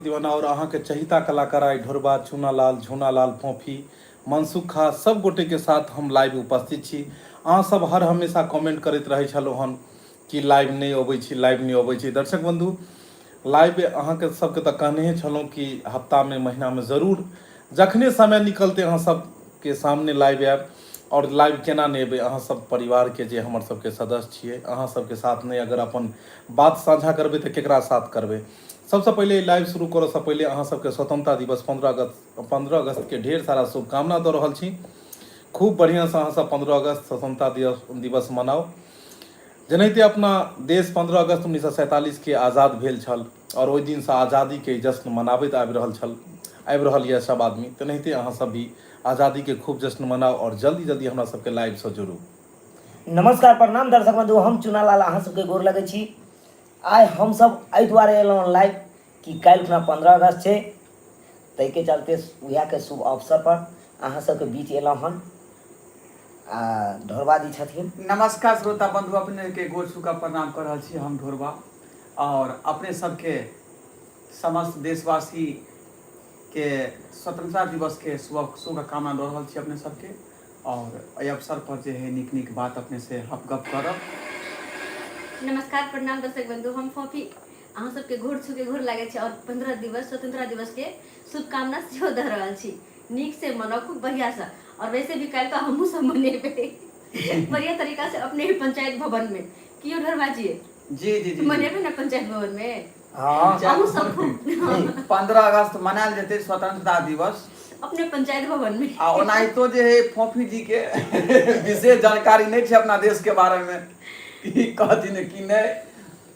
दीवाना और अहाँके चहिता कलाकार आइ ढोरबा, चूनालाल, झूनालाल, फोफी, मनसुख खा सब गोटे के साथ हम लाइव उपस्थित छी। अहाँ सब हर हमेशा कमेंट करैत रहै छलहुँ हन कि लाइव नहि अबै छी, लाइव नहि अबै छी। दर्शक बंधु, लाइव अहाँके सबके तऽ कहने छलहुँ कि हफ्तामे महीनामे जरूर जखने समय निकलतै अहाँ सबके सामने लाइव आयब। आओर लाइव केना नहि एबै, अहाँ सब परिवारके जे हमर सबके सदस्य छियै, अहाँ सबके साथ नहि अगर अपन बात साझा करबै तऽ केकरा साथ करबै। सबसँ पहिले लाइव शुरू करऽसँ पहिले अहाँ सबके स्वतंत्रता दिवस 15 अगस्तके ढेर सारा शुभकामना दऽ रहल छी। खूब बढ़िआँसँ अहाँ सब 15 अगस्त स्वतंत्रता दिवस मनाउ। जेनाहिते अपना देश 15 अगस्त 1947 के आज़ाद भेल छल और ओहि दिनसँ आज़ादीके जश्न मनाबैत आबि रहल छल, आबि रहल यऽ सब आदमी, तेनाहिते अहाँ सब भी आज़ादीके खूब जश्न मनाउ और जल्दी जल्दी हमरा सबके लाइवसँ जुड़ू। नमस्कार प्रणाम दर्शक बंधु, हम चुनालाल अहाँ सबके गोर लगै छी। आइ हमसब एहि दुआरे एलहुँ लाइव कि काल्हि खुना 15 अगस्त छै, ताहिके चलते उएहके शुभ अवसर पर अहाँ सबके बीच एलहुँ हन। आ ढोरबा जी छथिन। नमस्कार श्रोता बंधु, अपने के गोर छू कऽ प्रणाम कर रहल छी। हम ढोरबा और अपने सबके समस्त देशवासी के स्वतंत्रता दिवस के शुभकामना दऽ रहल छी अपने सबके। और एहि अवसर पर जे है नीक नीक बात अपने से हप गप करब। नमस्कार प्रणाम दर्शक बंधु, हम फोफी अहाँ सबके घूर छू के घूर लागै छी और 15 दिवस स्वतंत्रता दिवस के शुभकामना सेहो दऽ रहल छी। नीक से मनाउ, खूब बढ़िया से। और वैसे भी काल्हि तऽ हमहूँ सब मनेबै बढ़िया तरीका से अपने ही पंचायत भवन में। कियो ढोरबा जी? जी जी जी। मनेबै ना पंचायत भवन में? हाँ। हमहूँ सब खूब 15 अगस्त मनायल जेतै स्वतंत्रता दिवस अपने पंचायत भवन में। आ ओनाहितो जे है फोफी जी के विशेष जानकारी नहीं छै अपना देश के बारे में, की कहथिन की नहीं,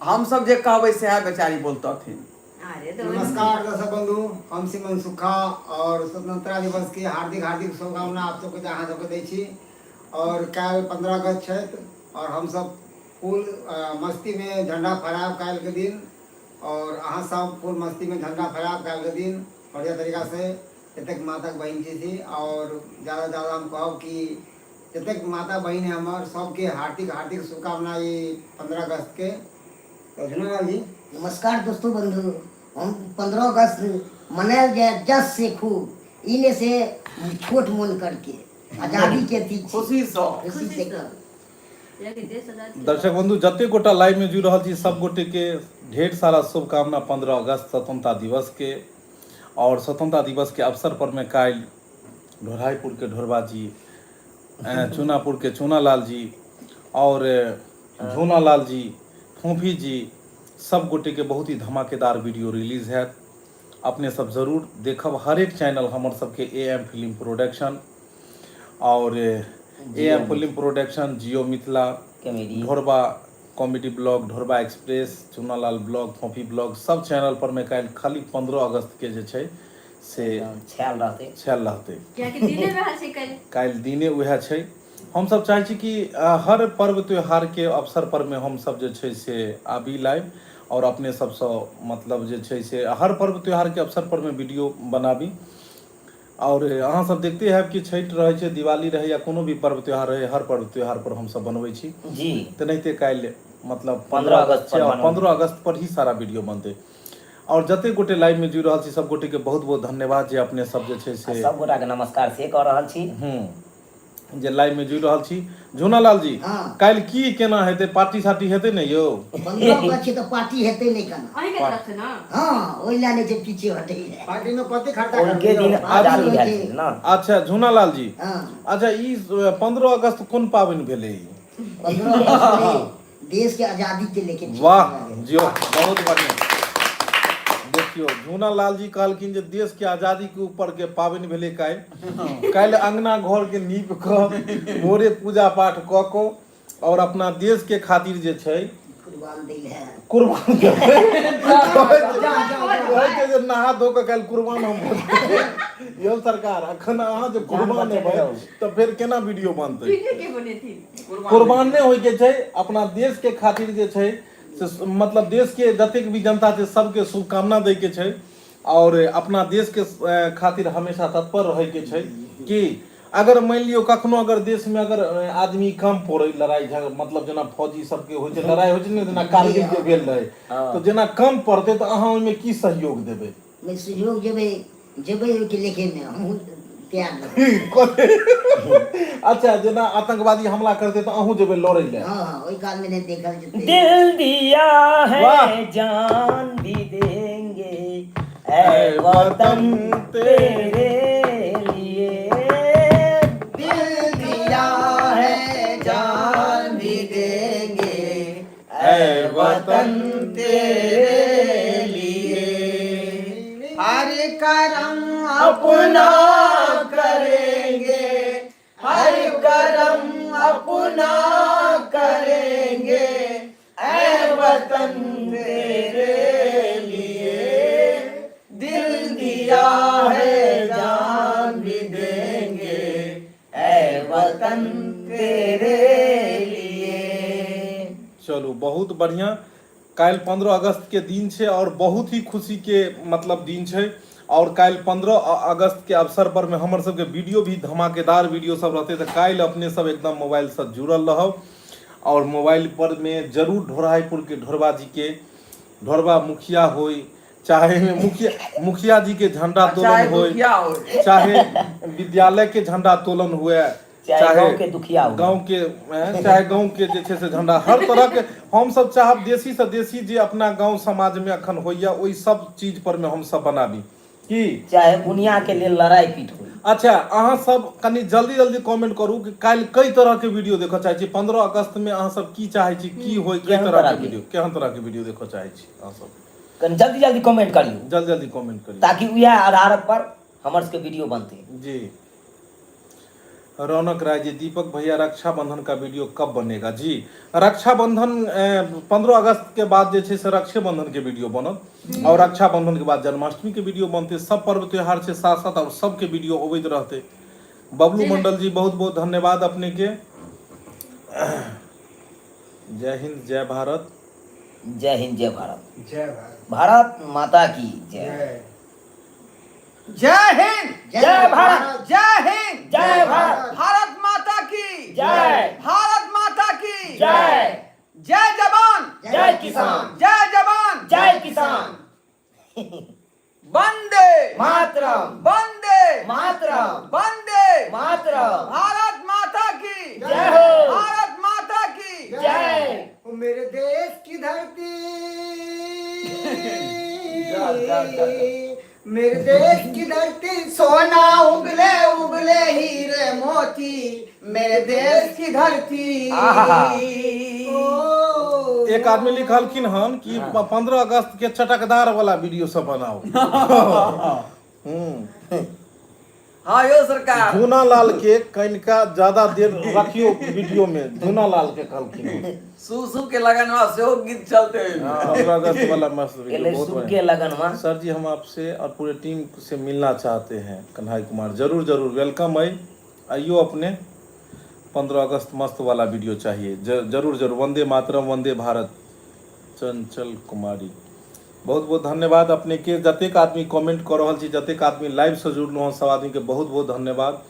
हम सब जे कहबै सएह बेचारी बोलतथिन। अरे तो नमस्कार दर्शक बंधु, हम श्री मनसुखा और स्वतंत्रता दिवस के हार्दिक हार्दिक शुभकामना आप सबके अहाँ सबके दै छी। और काल्हि 15 अगस्त छथि और हम सब फुल मस्ती में झंडा फहरायब काल्हि के दिन। और अहाँ सब फुल मस्ती में झंडा फहरायब काल्हि के दिन बढ़िया तरीका से। जतेक माता बहिन छी और ज़्यादा ज़्यादा हम कहब कि जतेक माता बहिन है हमर सबके हार्दिक हार्दिक शुभकामना ये 15 अगस्त के। तो झुनालाल जी। नमस्कार दोस्तों बंधु, हम 15 अगस्त मनायल जाए जस से खूब, इने से छोट मन करके आजादी के अथी छी। खुशी से। खुशी से। दर्शक बंधु, जते गोटा लाइव में जुड़ रहल छी सब गोटे के ढेर सारा शुभकामना 15 अगस्त स्वतंत्रता दिवस के। और स्वतंत्रता दिवस के अवसर पर में काल्हि ढोराईपुर के ढोरबा जी, चूनापुर के चूनालाल जी और झूनालाल जी, फोफी जी, सब गोटे के बहुत ही धमाकेदार वीडियो रिलीज है। अपने सब जरूर देखब। हर एक चैनल हमर सबके ए एम फिल्म प्रोडक्शन और A M film production, Jio Mithila comedy, Dhorba comedy blog, Dhorba express, Chunalal blog, Fofi blog, सब चैनल पर में काल्हि खाली 15 अगस्त के जे छै से छायल रहतै। छायल रहतै। कियाकि दिने वएह छै काल्हि। काल्हि दिने वएह छै। हम सब चाहै छी कि हर पर्व त्योहार के अवसर पर में हम सब जे छै से आबी लाइव और अपने सबसँ मतलब जे छै से हर पर्व त्योहार के अवसर पर में वीडियो बनाबी। और अहाँ सब देखते हैब कि छठि रहै छै, दिवाली रहै या कोनो भी पर्व त्योहार रहै, हर पर्व त्योहार पर हम सब बनबै छी जी। तेनाहिते काल्हि मतलब 15 अगस्त छै पर और बनबै। 15 अगस्त पर ही सारा वीडियो बनतै। और जते गोटे लाइव में जुड़ि रहल छी सब गोटे के बहुत बहुत धन्यवाद जे अपने सब जे छै से सब गोटा के नमस्कार से कऽ रहल छी। जे लाइव में जुड़ि रहल छी। झूनालाल जी, हाँ। काल्हि की केना हेतै, पार्टी सार्टी हेतै ने यौ? 15 अगस्त छै तऽ पार्टी हेतै नहि केना? अहीं के तरफ से ना? हाँ, ओहि लए नहि छै पीछे हटै लए। पार्टी में कते खर्चा उनके करबै दिन यौ? आजादी पार्टी भेल होइ छै ना। अच्छा झूनालाल जी, हाँ। अच्छा ई 15 अगस्त कोन पाबनि भेलै ई? 15 अगस्त के देश के आजादी के लेके छै। वाह जियो, बहुत बढ़िया। देखियो झूनालाल जी कहलखिन जे देश के आजादी के ऊपर के पाबनि भेलै काल्हि। काल्हि अंगना घर के नीप कऽ भोरे पूजा पाठ कऽ कऽ और अपना देश के खातिर जे छै कुर्बान दै लए। कुर्बान देबै। कहै छै जे नहा धो कऽ काल्हि कुर्बान हम भऽ जेबै। यौ सरकार, अखन अहाँ जे कुर्बान हेबै तऽ फेर केना वीडियो बनतै? वीडियो के बनेथिन? कुर्बान नहि होय के छै, अपना देश के खातिर जे छै से मतलब देश के जतेक भी जनता छै सबके शुभकामना दै के छै और अपना देश के खातिर हमेशा तत्पर रहै के छै कि अगर मान लियौ कखनो अगर देश में अगर आदमी कम पड़ै, लड़ाई झगड़ा मतलब जेना फौजी सबके होइ छै, लड़ाई होइ छै ने, जेना कारगिल के भेल रहै, तऽ जेना कम पड़तै तऽ अहाँ ओहिमे की सहयोग देबै? मे सहयोग जेबै जेबै ओहिके लेखेमे हमहूँ तैयार रहबै। अच्छा जेना आतंकवादी हमला करतै तऽ अहूँ जेबै लड़ै लए। हँ हँ, ओहि कालमे नहि देखल जेतै। दिल दिया वाह। है जान भी देंगे ऐ वतन तेरे लिए। दिल दिया है जान भी देंगे ऐ वतन तेरे लिए। हर करम अपना करेंगे, हर करम अपना करेंगे ऐ वतन तेरे लिए। दिल दिया है जान भी देंगे ऐ वतन तेरे लिए। चलू बहुत बढ़िया। काल्हि 15 अगस्त के दिन छै और बहुत ही खुशी के मतलब दिन छै और काल्हि 15 अगस्त के अवसर पर में हमर सबके वीडियो भी धमाकेदार वीडियो सब रहते, तऽ काल्हि अपने सब एकदम मोबाइल से जुड़ल रहब और मोबाइल पर में जरूर ढोराईपुर के ढोरबा जी के ढोरबा मुखिया होई, चाहे मुखिया मुखिया जी के झंडा चाहे तोलन होई, दुखिया होय, चाहे विद्यालय के झंडा तोलन हुए, चाहे गाँव के दुखिया हुए, गाँव के, चाहे गाँव के जे छै से झंडा, हर तरह के हमसब चाहब देसी से देसी जे अपना गाँव समाज में अखन होइया ओहि सब चीज पर में हमसब बनाबी की, चाहे बुनिया के लेल लड़ाई पीट होई। अच्छा अहाँ सब कनि जल्दी जल्दी कमेंट करू कि काल्हि कई तरह के वीडियो देखऽ चाहै छी। 15 अगस्त में अहाँ सब की चाहै छी की होय, कई केहन तरह के तरह के? वीडियो, केहन तरह के वीडियो देखऽ चाहै छी अहाँ सब? कनि जल्दी जल्दी कमेंट करियौ, जल्दी जल्दी कमेंट करियौ ताकि उएह आधार पर हमर सबके वीडियो बनतै। जी रौनक राय जी, दीपक भैया रक्षाबंधन का वीडियो कब बनेगा? जी रक्षाबंधन 15 अगस्त के बाद जे छै से रक्षाबंधन के वीडियो बनत और रक्षाबंधन के बाद जन्माष्टमी के वीडियो बनते। सब पर्व त्योहार छै साथ साथ और सबके वीडियो अबैत रहते। बबलू मंडल जी बहुत बहुत धन्यवाद अपने के। जय हिंद जय भारत। जय हिंद जय भारत। जय भारत। भारत माता की जय। जय। जय हिंद जय भारत। जय हिंद जय भारत। भारत माता की जय। भारत माता की जय। जय जवान जय किसान। जय जवान जय किसान। वंदे मातरम। वंदे मातरम। वंदे मातरम। भारत माता की जय हो। भारत माता की जय। ओ मेरे देश की धरती, जा, जा, जा, जा। मेरे देश की धरती सोना उगले उगले हीरे मोती, मेरे देश की धरती। आहा। ओ, एक आदमी लिखलखिन हन कि 15 अगस्त के चटकदार वाला वीडियो सब बनाओ। हम्म हाँ यो सरकार झूना लाल के कनिका ज्यादा देर रखियो वीडियो में, झूना लाल के कहलखिन हन। सू सू के लगनवा सेहो गीत चलते ओहिमे। 15 अगस्त वाला मस्त वीडियो, एलै बहुत सुख के बढ़िया। लगनवा। सर जी हम आपसे और पूरे टीम से मिलना चाहते हैं। कन्हई कुमार जरूर जरूर welcome है, आइयो अपने। 15 अगस्त मस्त वाला वीडियो चाहिए, जरूर जरूर। वंदे मातरम वंदे भारत। चंचल कुमारी बहुत बहुत धन्यवाद अपने के। जतेक आदमी कमेंट कऽ रहल छी, जतेक आदमी लाइव से जुड़लहुँ हँ, सब आदमी के बहुत बहुत धन्यवाद।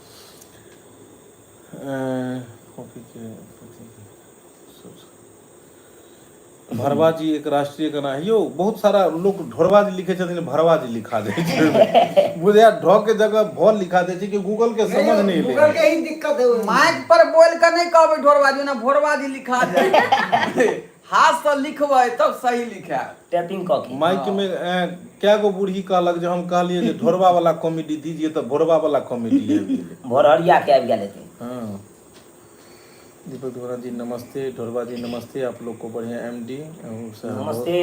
भरवा जी एक राष्ट्रीय गाना है यौ, बहुत सारा लोग ढोरवा जी लिखे छथिन, भरवा जी लिखा दै छै, बुझाया ढ के जगह भ लिखा दै छै कि गूगल के समझ नहीं गूगल एलै। के ही दिक्कत है। माइक पर बोल के नहीं कहबै ढोरबा जी, ना भोरबा जी लिखा जाए, हाथ से लिखबै तब सही लिखायत। टैपिंग कऽ के माइक में कै गो बूढ़ी कहलक जे हम कहलिए जे ढोरबा वाला कॉमेडी दीजिए तऽ भोरबा वाला कॉमेडी आबि गेलै। भोरहरिया के आबि गेल हेतै। हाँ दीपक दुबरा जी नमस्ते, ढोरबा जी नमस्ते, आप लोग को बढ़िया एमडी नमस्ते।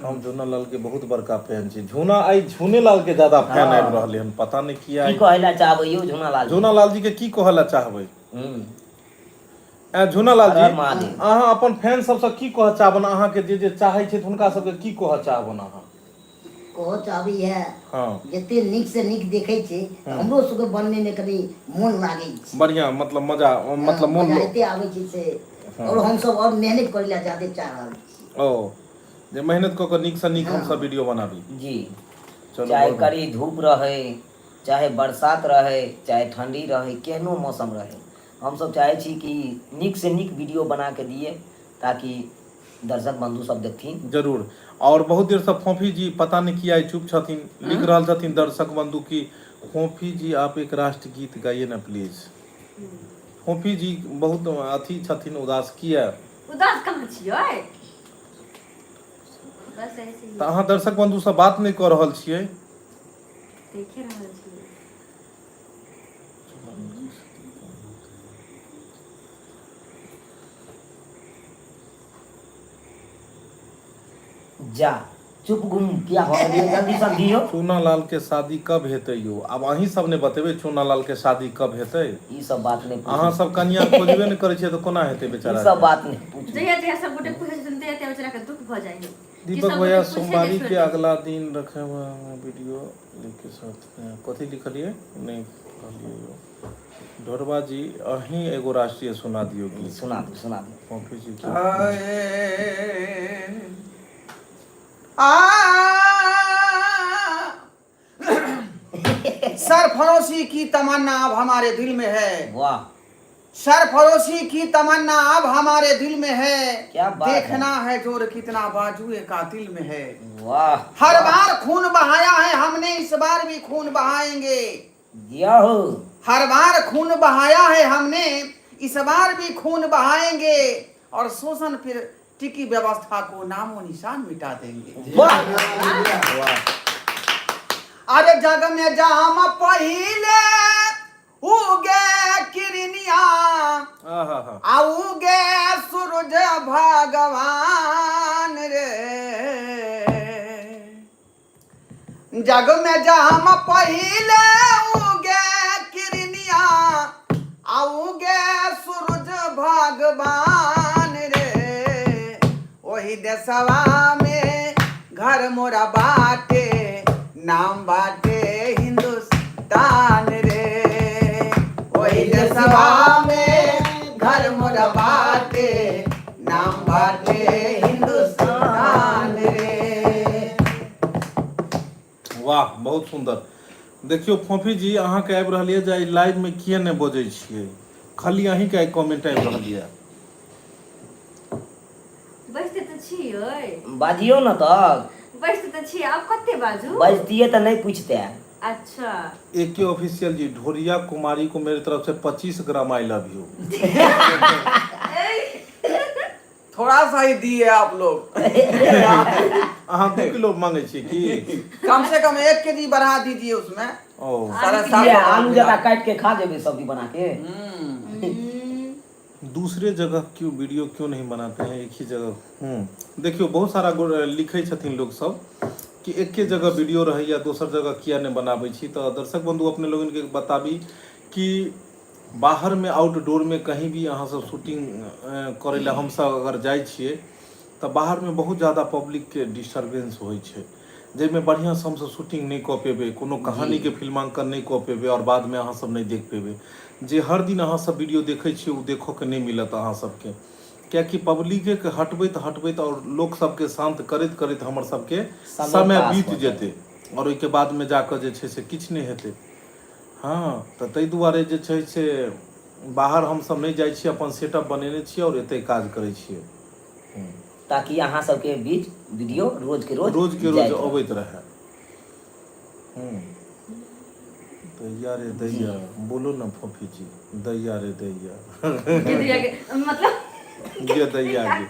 हम झूना लाल के बहुत बड़का फैन छी। झूना आई झूने लाल के ज्यादा फैन आबि रहलै हन, पता नहीं किया। की कहै लए चाहबै यौ झूना लाल जी? झूना लाल जी के की कहै लए चाहबै? हम्म। झूना लाल हर हर जी, महादेव। अहाँ अपन फैन सबसँ की कहऽ चाहबन? अहाँके जे जे चाहै छथि हुनका सबके की कहऽ चाहबन अहाँ? कहऽ चाहबै इएह, हँ जते नीक से नीक देखै छै तऽ हमरो सबके बनने मे कनि मोन लागै छै। बढ़िया, मतलब मजा, मतलब मोन मजा एते आबै छै से और हमसब और मेहनत करै लए जादे चाह रहल छी। ओ जे मेहनत कऽ कऽ नीकसँ नीक हमसब वीडियो बनाबी। जी चलू, चाहे बहुत कड़ी धूप रहै, चाहे बरसात रहै, चाहे ठंडी रहै, केहनो मौसम रहै, हमसब चाहै छी कि नीक से नीक वीडियो बना के दिए ताकि दर्शक बंधु सब देखथिन। जरूर। आओर बहुत देरसँ फोफी जी पता नहि किया चुप छथिन। लिख रहल छथिन दर्शक बंधु की फोफी जी आप एक राष्ट्रगीत गाइए ना प्लीज। फोफी जी बहुत अथी छथिन उदास किया? उदास कहाँ छियै? बस ऐसे ही। तऽ अहाँ दर्शक बंधुसँ बात नहि कऽ रहल छियै। देखे रहल छियै। जा चुप गुम किया भऽ गेलियै, जल्दी सँ दियौ। चूनालाल के शादी कब हेतै यौ? आब अहीं सब ने बतेबै चूनालाल के शादी कब हेतै। ई सब बात नहि पूछू। अहाँ सब कनिया खोजबे ने करै छियै तऽ कोना हेतै ई बेचारा सब के। बात नहि पूछू। जहिया जहिया सब गोटे पूछै छथिन तहिया तहिया बेचारा के दुख भऽ जाइ है। कि दीपक सब भैया गोटे पूछे के सोमवारी छोड़ि के दै छै। अगला दिन रखे वीडियो लिख के साथ कथी लिखलियै नहि कहलियै यौ। ढोरबा जी अहीं एगो राष्ट्रीय सुना दियौ गीत। सुना दू, सुना दू। फोफी जी के। आ सरफरोशी की तमन्ना अब हमारे दिल में है। वाह। सरफरोशी की तमन्ना अब हमारे दिल में है। क्या बात है। देखना है जोर कितना बाजुए कातिल में है। वाह। हर बार खून बहाया है हमने, इस बार भी खून बहाएंगे। जिया हो। हर बार खून बहाया है हमने, इस बार भी खून बहाएंगे और शोषण फिर टिकी व्यवस्था को नामो निशान मिटा देंगे। वाह। वाह। अरे जग में जाम पहिले उगे किरनिया, आहा हा। आ उगे सूरज भगवान रे। जग में जाम पहिले उगे किरनिया, आ उगे सूरज भगवान रे। ओही देशवा में घर मोरा बाटे, नाम बाटे हिंदुस्तान रे। ओही देशवा में घर मोरा बाटे, नाम बाटे हिंदुस्तान रे। वाह, बहुत सुंदर। देखियौ फोफी जी, अहाँके आबि रहल यऽ जे आइ लाइव मे किए नहि बजै छियै, खाली अहीँके आइ कमेंट आबि रहल यऽ। बैसते तऽ छियै। बाजियौ ने तऽ। बैसते तऽ छियै, आब कते बाजू? बजतियै तऽ नहि पूछते। अच्छा। ए के ऑफिशियल जी, ढोरिया कुमारी को मेरे तरफ से 25 ग्राम I love you. थोड़ा सा ही दिए आप लोग। अहाँ 2 किलो मांगे छियै की? कम से कम 1 केजी बढ़ा दीजिए उसमें। ओ। 750 किया, आलू जका काटि के खा जेबै सब्जी बना के। दूसरे जगह क्यों वीडियो क्यों नहीं बनाते हैं, एक ही जगह। देखियौ बहुत सारा लिखै छथिन लोग सब कि एके जगह वीडियो रहैया, दोसर जगह किया नहि बनाबै छी। तऽ दर्शक बंधु अपने लोगन के बताबी कि बाहर में आउटडोर में कहीं भी अहाँ सब शूटिंग करै लए हमसब अगर जाइ छियै तऽ बाहर में बहुत ज्यादा पब्लिक के डिस्टर्बेंस होइ छै, जाहिमे बढ़िआँसँ हमसब शूटिंग नहि कऽ पेबै, कोनो कहानीके फिल्मांकन नहि कऽ पेबै आओर बादमे अहाँ सब नहि देख पेबै। जे हर दिन अहाँ सब वीडियो देखै छियै ओ देखऽके नहि मिलत अहाँ सबके, कियाकि पब्लिकेके हटबैत हटबैत आओर लोक सबके शान्त करैत करैत हमर सबके समय पास बीत भऽ जायत। जेतै आओर ओहिके बादमे जाकऽ जे छै से किछु नहि हेतै। हँ, तऽ ताहि दुआरे जे छै से बाहर हमसब नहि जाइ छियै, अपन सेटअप बनेने छियै आओर एतै काज करै छियै। ताकि अहाँ सबके बीच वीडियो रोज के रोज रोज के रोज जाइत रहत। अबैत रहै। दैया रे दैया, बोलो न फोफी जी, दैया रे दैया। गे दैया गे, मतलब गे दैया गे।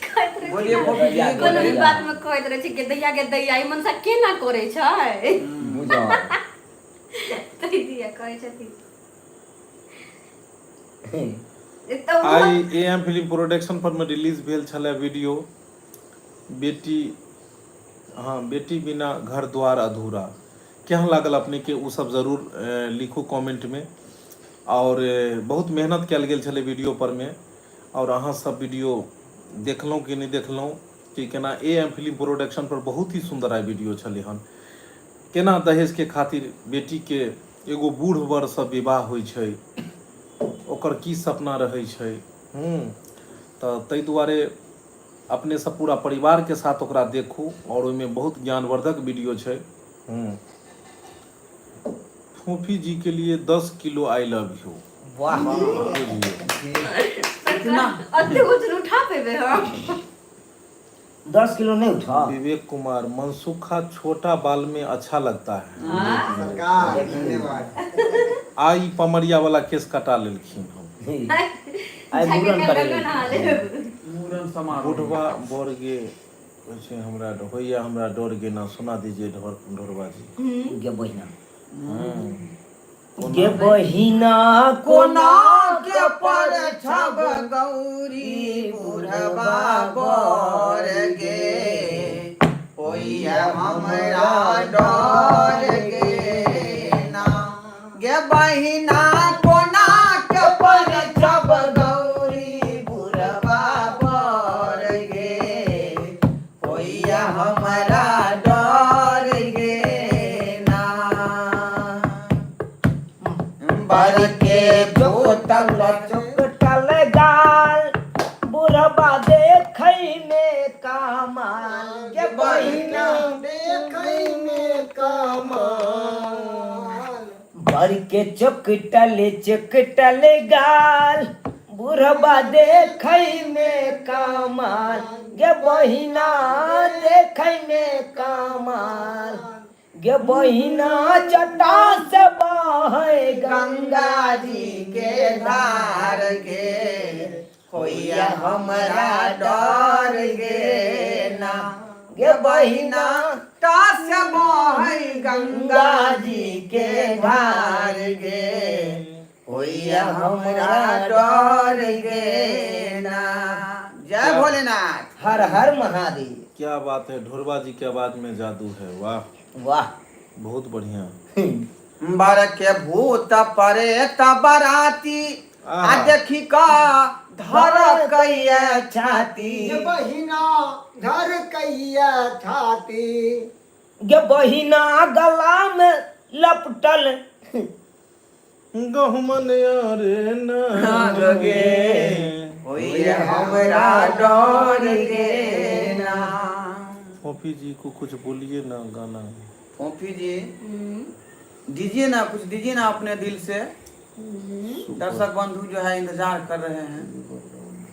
कहैत रहै छै बोलिए ने, फोफी जी। कोनो भी दैया। बात में कहैत रहै छै गे दैया गे दैया, ई मनसा केना करै छै? बुझाउ। तै दिया कहै छथिन। तऽ I A M film production पर में रिलीज भेल छलै वीडियो बेटी, हाँ बेटी बिना घर द्वार अधूरा। केहन लागल अपने के ओ सब जरूर लिखू कमेंट में। और बहुत मेहनत कयल गेल छलै वीडियो पर में, और अहाँ सब वीडियो देखलहुँ कि नहि देखलहुँ कि केना ए एम फिल्म प्रोडक्शन पर बहुत ही सुंदर आइ वीडियो छलै हन। केना दहेज के खातिर बेटी के एगो बूढ़ वर से विवाह होइ छै, ओकर की सपना रहै छै। तऽ ताहि दुआरे अपने सब पूरा परिवार के साथ ओकरा देखू और ओहिमे बहुत ज्ञानवर्धक वीडियो छै। फूफी जी के लिए 10 किलो I love you. वाह। बुझियौ। अते वजन उठा पेबै हम? 10 किलो नहीं उठा। विवेक कुमार, मनसुखा छोटा बाल में अच्छा लगता है। हाँ। सरकार, धन्यवाद। आई पमरिया वाला केस कटा लेलखिन हम। आइ जाके मूड़न काल्हि करै लगन लेल। अहाँ लेब। मूड़न समारोह। बुढ़वा बर गे होइ छै, हमरा होइया हमरा डर गे ना, सुना दीजिए ढोर ढोरबा जी। गे बहिना। हम्म। गे बहिना। कोना के पर छब गौरी बुढ़बा बर गे, होइया हमरा डर गे ना। गे बहिना, कोना के पर छब गौरी बुढ़बा बर गे, होइया हमरा डर गे ना। बर के जोतल चुकटल गाल, बुढ़बा देखै में कमाल। गे बहिना, देखै में कमाल। बर के चुकटल चुकटल गाल, बुढ़बा देखै में कमाल। गे बहिना, देखै में कमाल। गे बहिना, जटा से बहै गंगा जी के धार गे, होइया हमरा डर गे ना। गे बहिना, टास बहै गंगा जी के धार गे, होइया हमरा डर गे ना। जय भोलेनाथ। हर हर महादेव। क्या बात है, ढोरबा जी के आवाज में जादू है, वाह! वाह! बहुत बढ़िया। बर के भूत परे बराती आ आहा। देखी का धर कैया छाती। गे बहिना, धर कैया छाती। गे बहिना, गला में लपटल गहुमन अरे नाग गे, होइया हमरा डर गे ना। फोफी जी को कुछ बोलिए ना गाना। फोफी जी, दीजिए ना, कुछ दीजिए ना अपने दिल से। दर्शक बंधु जो है इंतजार कर रहे हैं।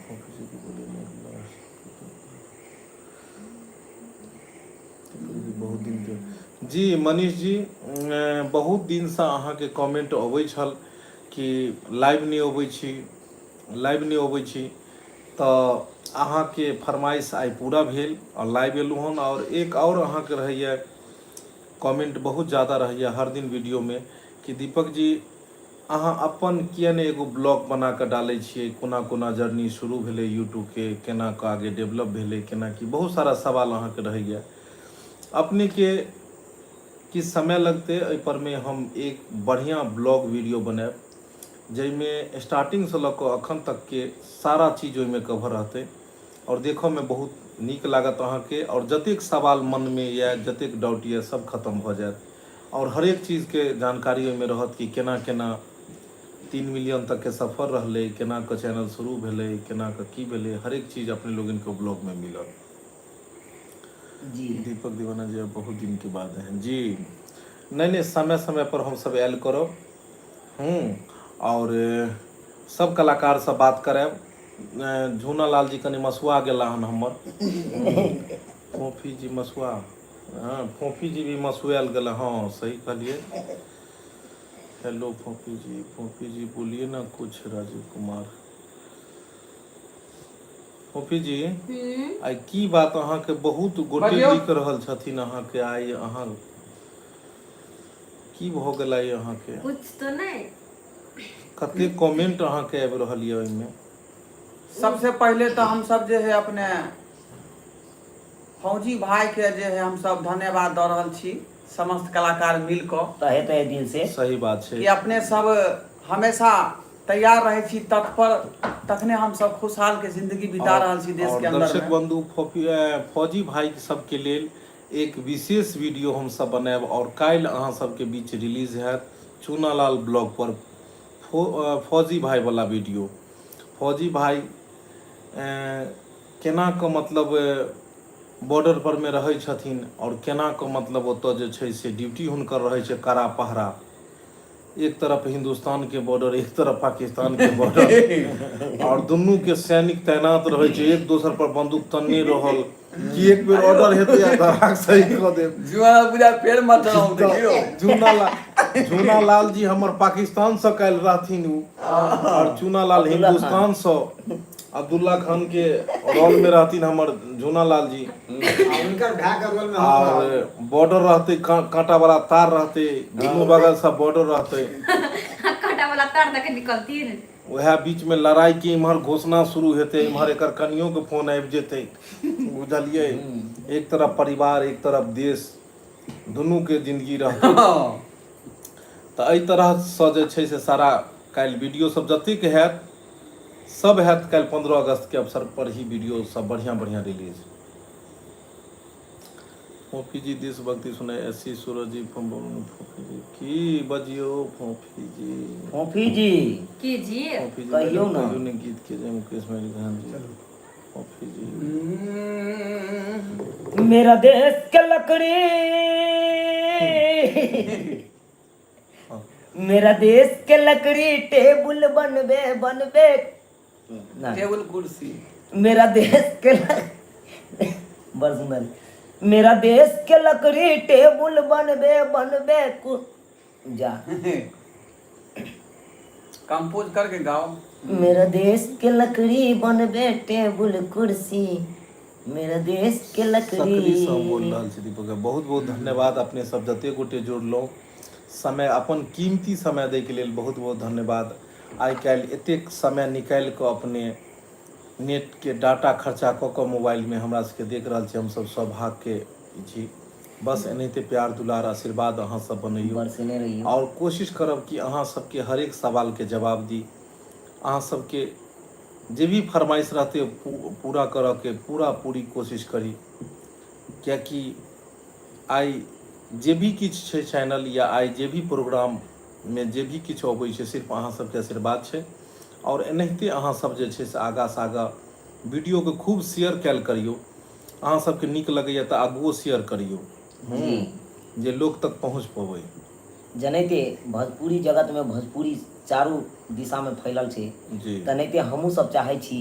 फोफी जी को बोलिए ना लास्ट। बहुत दिन के जी, मनीष जी, बहुत दिनसँ अहाँके कमेंट अबै छल कि लाइव नहि अबै छी, लाइव नहि अबै छी। तऽ अहाँके फरमाइश आइ पूरा भेल आओर लाइव एलहुँ हन। आओर एक आओर अहाँके रहैए कमेंट, बहुत ज़्यादा रहैए हर दिन वीडियोमे कि दीपक जी, अहाँ अपन किए नहि एगो ब्लॉग बना कऽ डालै छियै, कोना कोना जर्नी शुरू भेलै यूट्यूबके, केना कऽ आगे डेवलप भेलै, केना की, बहुत सारा सवाल अहाँके रहैए। अपनेके किछु समय लगतै, एहिपर मे हम एक बढ़िआँ ब्लॉग वीडियो बनायब, जाहिमे स्टार्टिंगसँ लऽ कऽ अखन तकके सारा चीज ओहिमे कवर रहतै आओर देखऽमे बहुत नीक लागत अहाँके। आओर जतेक सवाल मनमे यए, जतेक डाउट यए, सब खतम भऽ जायत आओर हरेक चीजके जानकारी ओहिमे रहत कि केना केना 3 मिलियन तकके सफर रहलै, केना कऽ चैनल शुरू भेलै, केना कऽ की भेलै, हरेक चीज अपने लोगनके ब्लॉगमे मिलत। दीपक दीवाना जी, अब बहुत दिन के बाद हैं जी। नहीं नहीं, समय समय पर हम सब आयल करब और सब कलाकार से बात करायब। झूना लाल जी कनि मसुआ गेला हन हमर। फोफी जी मसुआ, हाँ, फोफी जी भी मसुआयल गेला। हाँ, सही कहलिए। हेलो फोफी जी, फोफी जी बोलिए ना कुछ। राजीव कुमार, फोफी जी। आइ की बात, अहाँके बहुत गोटे बजियौ। लिख रहल छथिन अहाँके। आइ अहाँ की भऽ गेल आइ अहाँके? कुछ तो नहीं। कते कमेंट अहाँके आबि रहल यऽ ओहिमे। सबसे पहले तो हम सब जे है अपने फौजी भाई के जे है हम सब धन्यवाद दऽ रहल छी, समस्त कलाकार मिल कऽ। तहे तहे दिल से। सही बात छै। कि अपने सब हमेशा तैयार रहै छी, तत्पर, तखने हम सब खुशहाल के जिंदगी बिता रहल छी देश और के अंदर दर्शक में। बंधु, फौजी भाई सबके लेल एक विशेष वीडियो हम सब बनायब और काल्हि अहाँ सबके बीच रिलीज हैत चूनालाल ब्लॉग पर फौजी भाई वाला वीडियो। फौजी भाई केना कऽ मतलब बॉर्डर पर मे रहै छथिन और केना कऽ मतलब ओतऽ जे छै से ड्यूटी हुनकर रहै छै, कड़ा पहरा, एक तरफ हिंदुस्तान के बॉर्डर, एक तरफ पाकिस्तान के बॉर्डर और दुनू के सैनिक तैनात रहै छै, एक दोसर पर बंदूक तनने रहल। कि एक बेर ऑर्डर हेतै आ धराक सही कऽ देब। जुआ पूजा पेड़ मत रहो देखियो। चूना लाल, चूना लाल जी हमर पाकिस्तान से काल्हि रहथिन उ, और चूना लाल अब्दुल्ला खान। हिंदुस्तान से अब्दुल्ला खान के रोल में रहथिन हमर झूना लाल जी। आ हुनकर भाय के रोल में हम और रहब। बॉर्डर रहते, कांटा वाला तार रहते, दुनू बगल से बॉर्डर रहते। कांटा वाला तार दके निकलथिन। वएह बीच में लड़ाई के इम्हर घोषणा शुरू हेतै, इम्हर एकर कनियो के फोन आबि जेतै, बुझलियै? एक तरफ परिवार, एक तरफ देश, दुनू के जिंदगी रहतै। तऽ एहि तरहसँ जे छै से सारा काल्हि वीडियो सब जतेक हैत सब हैत काल्हि 15 अगस्त के अवसर पर ही वीडियो सब बढ़िया बढ़िया रिलीज। फोफी जी देशभक्ति सुनाई, एस सी सूरज जी फोफी जी की बजियो फोफी जी। फोफी जी की जी फोफी जी कहियौ ना। कहियौ ने गीत के जे मुकेश मेरी खान जी फोफी जी। मेरा देश के लकड़ी, मेरा देश के लकड़ी टेबुल बनबे बनबे ना। टेबुल कुर्सी। मेरा देश के बड़ सुंदर। मेरा देश के लकड़ी टेबुल बनबे बनबे कु जा। कंपोज करके गाओ। मेरा देश के लकड़ी बनबे टेबुल कुर्सी, मेरा देश के लकड़ी। सकरी से हम बोल रहल छी दीपक। बहुत बहुत धन्यवाद अपने सब जते गोटे जुड़लहुँ, समय अपन कीमती समय दैके लेल बहुत बहुत धन्यवाद। आइ काल्हि एतेक समय निकालि कऽ अपने नेटके डाटा खर्चा कऽ कऽ मोबाइलमे हमरा सबके देख रहल छी, हमसब सौभाग्यके छी। बस एनाहिते प्यार दुलार आशीर्वाद अहाँ सब बनैयौ बरसेने रहियौ और कोशिश करब कि अहाँ सबके हरेक सवालके जवाब दी। अहाँ सबके जे भी फरमाइश रहतै पूरा करऽके पूरा पूरी कोशिश करी, कियाकि आइ जे भी किछु छै चैनल या आइ जे भी प्रोग्राममे जे भी किछु अबै छै सिर्फ अहाँ सबके आशीर्वाद छै। और एनाहिते अहाँ सब जे छै से आगाँ से आगाँ वीडियोके खूब शेयर कयल करियौ। अहाँ सबके नीक लगैया तऽ आगुओ शेयर करियौ जे लोक तक पहुँच पबै। जनैते भोजपुरी जगतमे भोजपुरी चारू दिशामे फैलल छै जी। तेनाहिते हमहूँ सब चाहै छी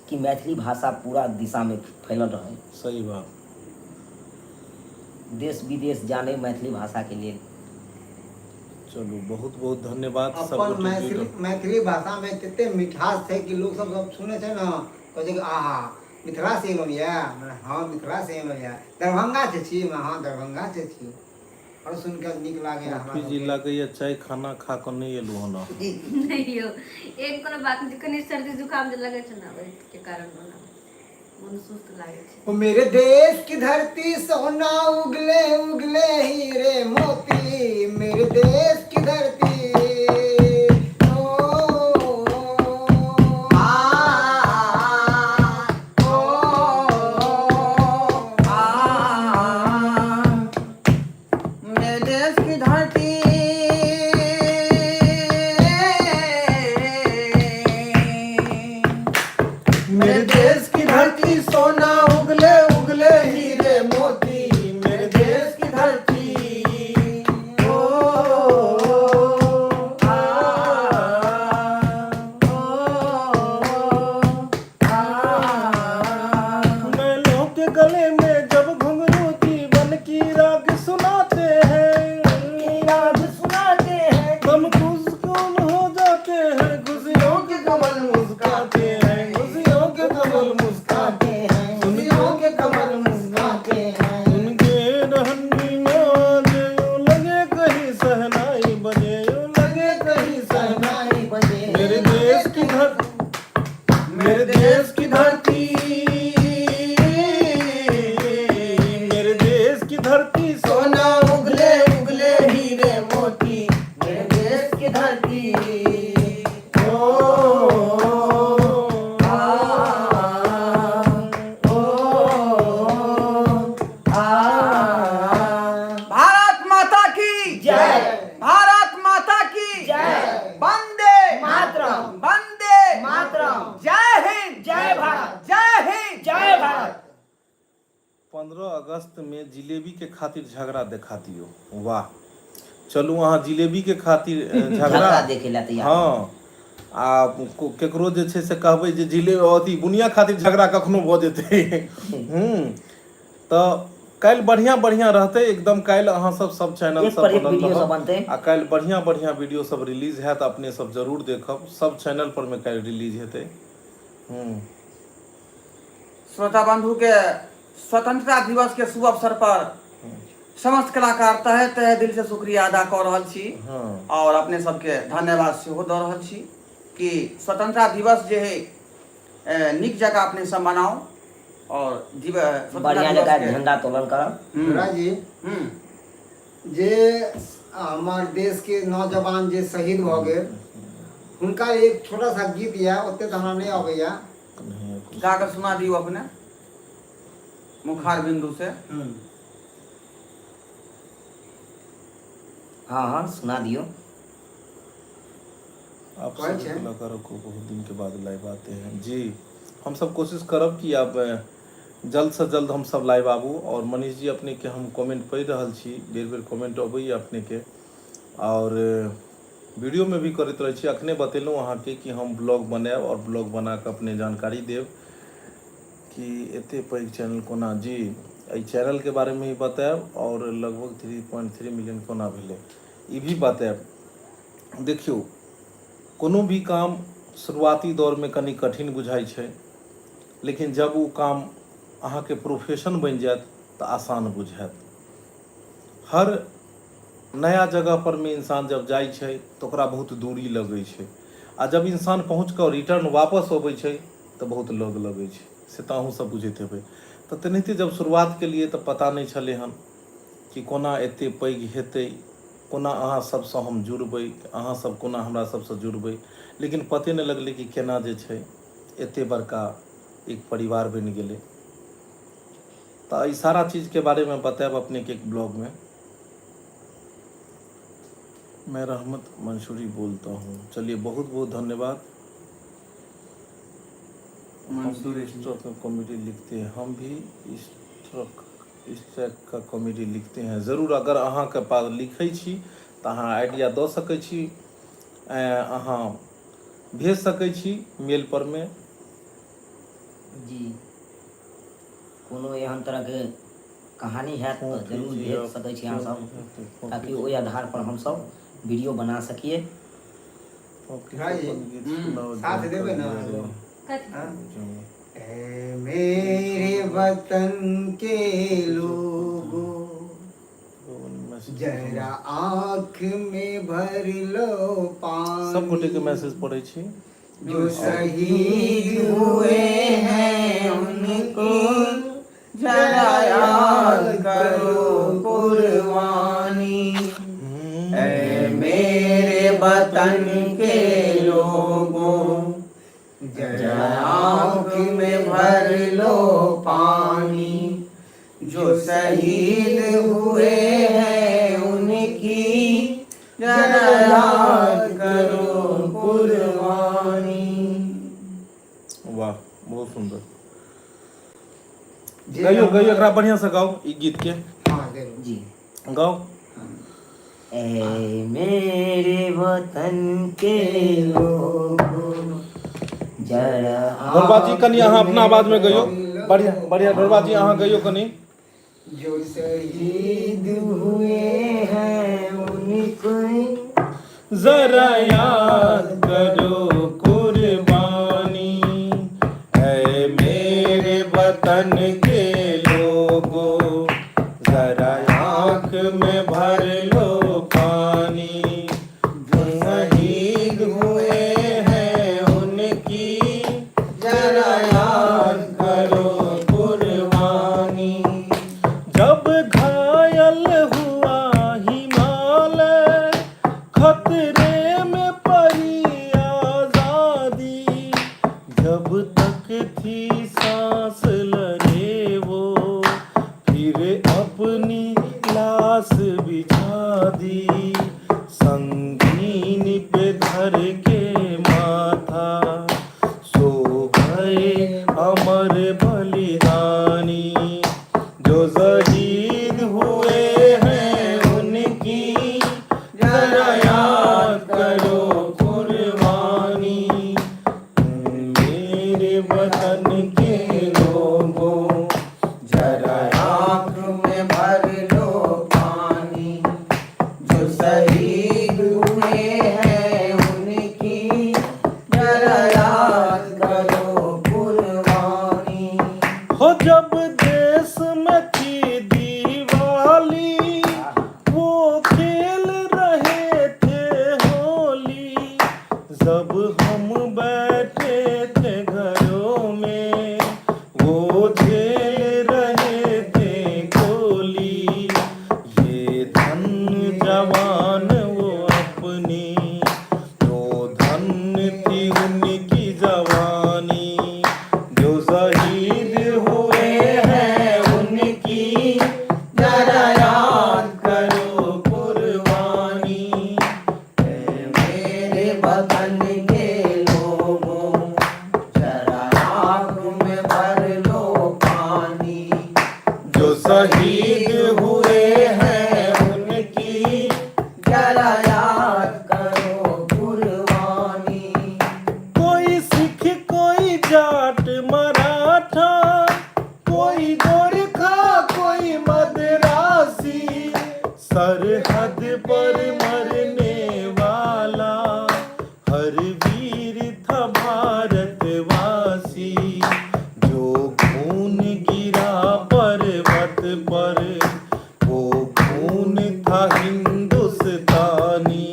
कि मैथिली भाषा पूरा दिशामे फैलल रहै। सही बात। देश विदेश जानै मैथिली भाषाके लेल। चलू बहुत बहुत धन्यवाद सब अपन गोटे मैथिली जुड़ल। मैथिली भाषामे तते मिठास छै कि लोक सब सब सुनै छै ने, कहै छै कि आहा मिथिला से एलहुँ यऽ। हँ मिथिला से एलहुँ यऽ। दरभंगा से छी? हँ दरभंगा से छी। और सुनि कऽ नीक लागैए हमरा फोफी जी सबके। लागैए चाय खाना खा कऽ नहि एलहुँ हन अहाँ। नहि यौ, एहन कोनो बात नहि छै, कनि सर्दी जुकाम जे लगै छै ने ओहिके कारण ओना मन सुस्त लागै छै। ओ मेरे देश की धरती सोना उगले उगले हीरे मोती, मेरे देश की धरती ओ आ ओ आ मेरे देश की धरती मेरे देश की धरती सोना उगले उगले हीरे मोती, मेरे देश की धरती ओ आ ओ आ बैलों के गले में जब घुंघरू जीवन की राग सुनाते हैं, राग सुनाते हैं, हम खुशकून हो जाते हैं, खुशियों के कमल मुस्काते हैं, खुशियों के कमल मुस्काते हैं, खुशियों के कमल मुस्काते हैं, उनके रहनी नाज यूं लगे कहीं शहनाई बजे, यूं लगे कहीं शहनाई शहनाई बजे। मेरे देश की धरती, मेरे देश की धरती, मेरे देश की धरती सोना उगले उगले हीरे मोती, मेरे देश की धरती ओ आ ओ आ भारत माता की जय। भारत माता की जय। वंदे मातरम। वंदे मातरम। जय हिंद जय भारत। जय हिंद जय भारत। 15 अगस्त में जिलेबी के खातिर झगड़ा देखा दियो। वाह, चलू अहाँ जिलेबी के खातिर झगड़ा झगड़ा देखे ला तैयार। हाँ, आ केकरो जे छै से कहबै जे जिले अथी बुनिया खातिर झगड़ा कखनो भऽ जेतै। हूँ, तऽ काल्हि बढ़िआँ बढ़िआँ रहतै एकदम। काल्हि अहाँ सब सब चैनल एक सब पर एक बनल वीडियो सब रहब बनतै। आ काल्हि बढ़िआँ बढ़िआँ वीडियो सब रिलीज हैत, अपने सब जरूर देखब। सब चैनल पर मे काल्हि रिलीज हेतै। हूँ। श्रोता बंधु के स्वतंत्रता दिवस के शुभ अवसर पर समस्त कलाकार तहे तहे दिल से शुक्रिया अदा कऽ रहल छी और अपने सबके धन्यवाद सेहो दऽ रहल छी कि स्वतंत्रता दिवस जे है नीक जकाँ अपने सब मनाउ और स्वतंत्रता बढ़िया दिवस जकाँ के झंडा तोलन करब। जी जे हमार देश के नौजवान जे शहीद भऽ गेल हुनका एक छोटा सा गीत यऽ, ओते तऽ हमरा नहि अबैया। गा कऽ सुना दियौ अपने मुखार बिंदु से। हाँ हाँ, सुना दियौ। आप कहै सभी छै। कलाकारों को बहुत दिन के बाद लाइव आते हैं जी। हम सब कोशिश करब कि आब जल्द से जल्द हम सब लाइव आबू। और मनीष जी, अपने के हम कमेंट पढ़ि रहल छी, बेर बेर कमेंट अबैया अपने के और वीडियो में भी करैत रहै छी। अखने बतेलहुँ अहाँके कि हम ब्लॉग बनायब और ब्लॉग बना कऽ अपने जानकारी देब कि एते पैघ चैनल कोना। जी, एहि चैनल के बारे में भी बतायब और लगभग 3.3 मिलियन कोना भेलै ई भी बतायब। देखियौ, कोनो भी काम शुरुआती दौरमे कनि कठिन बुझाइ छै, लेकिन जब ओ काम अहाँके प्रोफेशन बनि जायत तऽ आसान बुझायत। हर नया जगह पर मे इंसान जब जाइ छै तऽ ओकरा बहुत दूरी लगै छै आ जब इंसान पहुँच कऽ रिटर्न वापस अबै छै तऽ बहुत लग लगै छै, से तऽ अहूँ सब बुझैत हेबै। तऽ तेनाहिते जब शुरुआत केलियै तऽ पता नहि छलै हन कि कोना एते पैघ हेतै, कोना अहाँ सबसँ हम जुड़बै, अहाँ सब कोना हमरा सबसँ जुड़बै, लेकिन पते नहि लगलै कि केना जे छै एते बड़का एक परिवार बनि गेलै। तऽ एहि सारा चीजके बारेमे बतायब अपनेके एक ब्लॉगमे। मैं रहमत मंसूरी बोलता हूँ। चलिए, बहुत बहुत धन्यवाद। मंसूरी जी। स्ट्रोक का कॉमेडी लिखते हैं, हम भी स्ट्रोक इस टाइप का कॉमेडी लिखते हैं। जरूर, अगर अहाँके पास लिखै छी तऽ अहाँ आइडिया दऽ सकै छी, अहाँ भेज सकै छी मेल पर मे। जी, कोनो एहन तरहके कहानी हैत तऽ जरूर भेज सकै छी अहाँ सब, ताकि ओहि आधार पर हमसब वीडियो बना सकिए। भाई, साथ देबै ने? कथी? हाँ? ऐ मेरे वतन के लोगों, जरा आँख में भर लो पानी, सब गोटे के मैसेज पढ़ै छी। जो शहीद हुए हैं उनको जरा याद करो कुर्बानी। ऐ मेरे वतन के लोगों, जरा आँख में भर लो पानी, जो शहीद हुए हैं उनकी जरा याद करो कुर्बानी। वाह, बहुत सुंदर। जे गाइयो गाइयो, एकरा बढ़िया से गाओ ई गीत के। हाँ, जरूर। जी। गाओ। ऐ मेरे वतन के लोगों, जरा ढोरबा जी, कनि अहाँ अपना आवाज में गइयो। बढ़िया बढ़िया। ढोरबा जी, अहाँ गइयो कनि। जो शहीद शहीद हुए हैं उनको जरा याद करो कुर्बानी, है मेरे वतन के लोगों, जरा आंख में भर लो पानी, जो शहीद हुए हैं उनकी जरा याद करो कुर्बानी। जब घायल हुआ हिमालय, खतरे में पड़ी आजादी, जब तक थी सांस लड़े वो, फिर अपनी लाश बिछा दी। संगीन पे धर के माथा सो गए अमर बलिदानी, जो शहीद हुए हैं उनकी जरा याद करो कुर्बानी। सरहद पर मरने वाला हर वीर था भारतवासी, जो खून गिरा पर्वत पर वो खून था हिंदुस्तानी,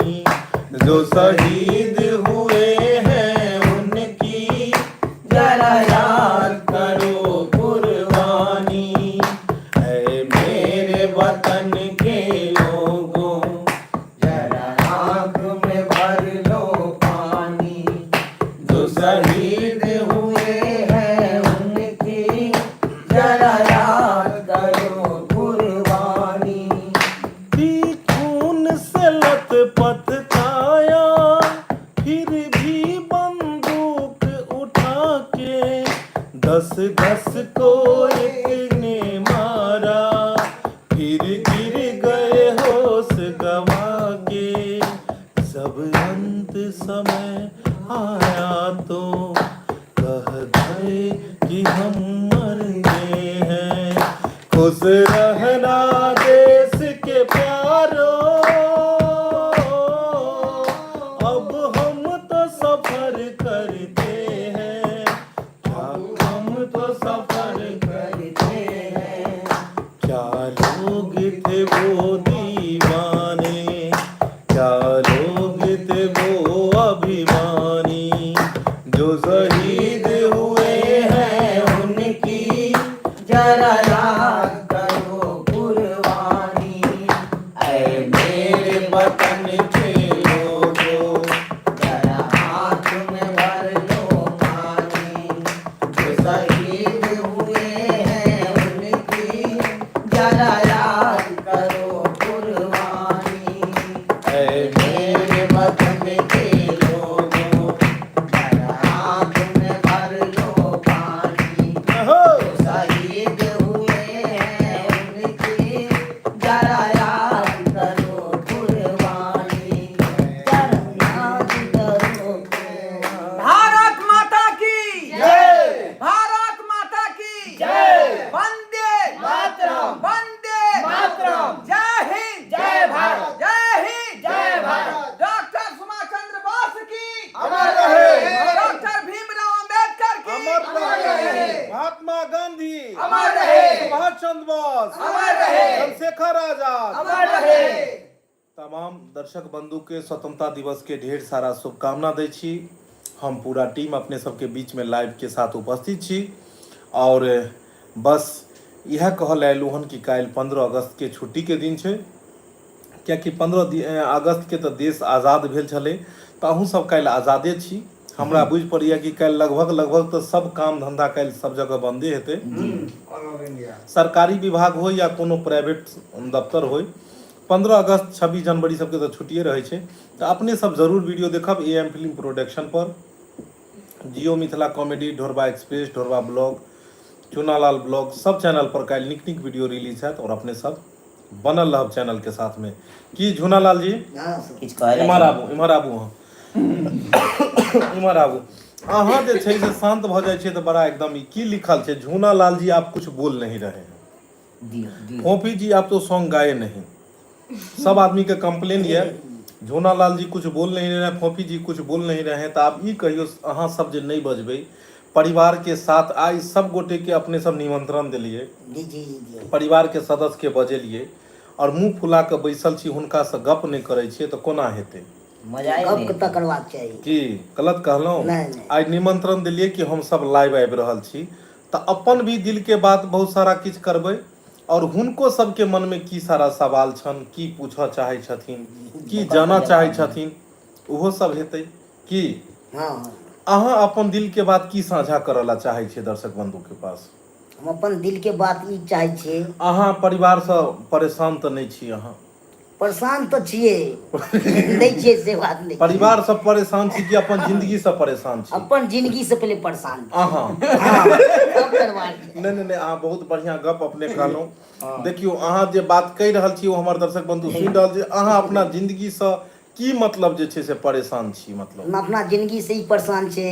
जो शहीद हुए हैं उनकी जरा याद करो कुर्बानी। ऐ मेरे वतन के लोगों, जरा आँख में भर लो पानी, जो शहीद हुए हैं उनकी जरा याद करो कुर्बानी। भी खून से लथपथ काया, फिर भी बंदूक उठा के दस दस को एक ने मारा, फिर गिर गए होश गवा के। जब अंत समय आया तो कह गए कि हम मरते हैं। खुश रहना देश के प्यारो, अब हम तो सफर करते हैं, क्या हम तो सफर करते हैं। क्या लोग थे वो दीवाने, क्या लोग थे वो अभिमानी, जो शहीद हुए हैं उनकी जरा याद करो कुर्बानी। ऐ मेरे वतन के लोगों, जरा आँख में भर लो पानी, जो शहीद हुए हैं उनकी जरा याद करो कुर्बानी। ऐ मेरे वतन के लोगों, जरा आँख में भर लो पानी, हो जो शहीद हुए हैं उनकी जरा याद करो कुर्बानी। जरा याद करो। भारत माता की जय। भारत माता की जय। वंदे मातरम। वंदे मातरम। जय हिंद जय भारत। जय हिंद जय भारत। डॉक्टर सुभाष चंद्र बोस की अमर रहे। डॉक्टर भीमराव अंबेडकर की अमर रहे। महात्मा गांधी अमर रहे। सुभाष चंद्र बोस अमर रहे। चंद्रशेखर आजाद अमर रहे। तमाम दर्शक बंधु के स्वतंत्रता दिवस के ढेर सारा शुभकामना दै छी। हम पूरा टीम अपने सबके बीच में लाइव के साथ उपस्थित छी और बस इएह कहल अयलहुँ हन कि काल्हि 15 अगस्त के छुट्टी के दिन छै, कियाकि 15 अगस्त के तऽ देश आजाद भेल छलै, तऽ अहूँ सब काल्हि आजादे छी। हमरा बुझि पड़ैया कि काल्हि लगभग लगभग तऽ सब काम धंधा काल्हि सब जगह बंदे हेतै, ऑल ओवर इंडिया। सरकारी विभाग हो या कोनो प्राइवेट दफ्तर हो। 15 अगस्त 26 जनवरी सबके तऽ छुट्टिए रहै छै। तऽ अपने सब जरूर वीडियो देखब ए एम फिल्म प्रोडक्शन पर, Jio Mithila comedy, Dhorba express, Dhorba blog, Chunalal blog, सब चैनल पर काल्हि नीक नीक वीडियो रिलीज हैत और अपने सब बनल रहब चैनल के साथ में। की झुनालाल जी? हँ सर। किछु कहै इम्हर आबू, इम्हर आबू, अहाँ इम्हर आबू। अहाँ जे छै से शांत भऽ जाइ छियै तऽ बड़ा एकदम। ई की लिखल छै? झूना लाल जी आप कुछ बोल नहीं रहे हैं। दियौ दियौ। फोफी जी आप तो सॉन्ग गाए नहीं। सब आदमी के कंप्लेन ये, झूना लाल जी कुछ बोल नहीं रहे हैं, फोफी जी कुछ बोल नहीं रहे हैं। तऽ आब ई कहियौ, अहाँ सब जे नहि बजबै, परिवार के साथ आइ सब गोटे के अपने सब निमंत्रण देलियै, जी जी जी जी। परिवार के सदस्य के बजेलियै और मुंह फुला कऽ बैसल छी, हुनका से गप नहि करै छियै तऽ कोना हेतै? मजा गप नहि। तऽ करबाक चाही। की गलत कहलहुँ? नहि, नहि। आइ निमंत्रण देलियै कि हम सब लाइव आबि रहल छी, तऽ अपन भी दिल के बात बहुत सारा किछु करबै और हुनको सबके मनमे की सारा सवाल छनि, की पूछऽ चाहै छथिन, की जानऽ चाहै छथिन, ओहो सब हेतै। की हँ हँ। अहाँ अपन दिल के बात की साझा करऽ ला चाहै छियै दर्शक बंधु के पास? हम अपन दिल के बात ई चाहै छियै। अहाँ परिवारसँ परेशान तऽ नहि छी अहाँ? परेशान तऽ छियै, नहि छियै से बात नहि। परिवारसँ परेशान छी कि अपन जिंदगीसँ परेशान छी? अपन जिंदगी से पहिले परेशान छी। अहाँ? हँ, सब परिवार के। नहि नहि नहि, अहाँ बहुत बढ़िआँ गप अपने कहलहुँ। देखियौ, अहाँ जे बात कहि रहल छी ओ हमर दर्शक बंधु सुनि रहल छै। अहाँ अपना जिंदगीसँ की मतलब जे छै से परेशान छी मतलब? हम अपना जिंदगी से ही परेशान छै।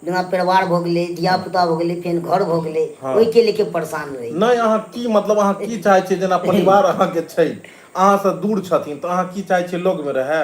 जेना परिवार भऽ गेलै, धिया पुता भऽ गेलै, फेर घर भऽ गेलै, ओहिके लेके परेशान रहै। नहि, अहाँ की मतलब, अहाँ की चाहै छियै? जेना परिवार अहाँके छै, अहाँसँ दूर छथिन तऽ अहाँ की चाहै छियै लगमे रहए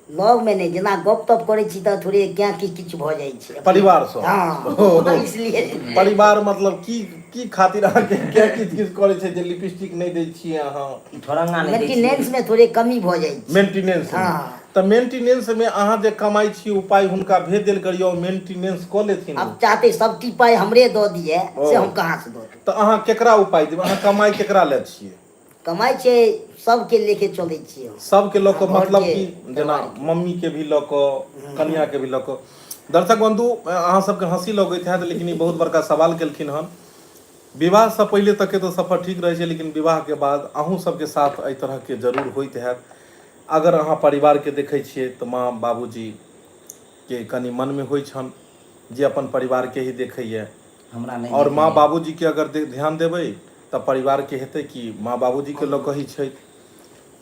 लगमे नहि जेना गप तप करै छी तऽ थोड़े क्या किछु किछु भऽ जाइ छै परिवारसँ हँ इसलिए परिवार मतलब की की खातिर अहाँके क्या किछु किछु करै छै जे लिपस्टिक नहि दै छियै अहाँ ठोरंगा नहि दै छियै मेंटेनेंस मे थोड़े कमी भऽ जाइ छै मेंटेनेंस हँ। तऽ मेंटेनेंस मे अहाँ जे कमाइ छी ओ पाइ हुनका भेज देल करियौ मेंटेनेंस कऽ लेथिन आब चाहते सब टी पाइ हमरे दऽ दिए से हम कहाँ से दऽ देब तऽ अहाँ केकरा उपाय देबै अहाँ कमाइ केकरा लए छियै कमाइ छै सबके लेके चलै छियै हम। सबके लऽ कऽ हँ, मतलब घरके, कि जेना परिवारके। मम्मीके भी लऽ कऽ कनिआँके भी लऽ कऽ दर्शक बन्धु अहाँ सबके हँसी लगैत हैत लेकिन ई बहुत बड़का सवाल केलखिन हन विवाहसँ पहिले तकके तऽ सफर ठीक रहै छै लेकिन विवाहके बाद अहूँ सबके साथ एहि तरहके जरूर होइत हैत अगर अहाँ परिवारके देखै छियै तऽ माँ बाबूजीके कनि मनमे होइ छनि जे अपन परिवारके ही देखैए हमरा नहि आओर माँ देखैए। बाबूजीके अगर ध्यान देबै तऽ परिवारके हेतै कि माँ बाबूजीके लऽ कऽ ही छथि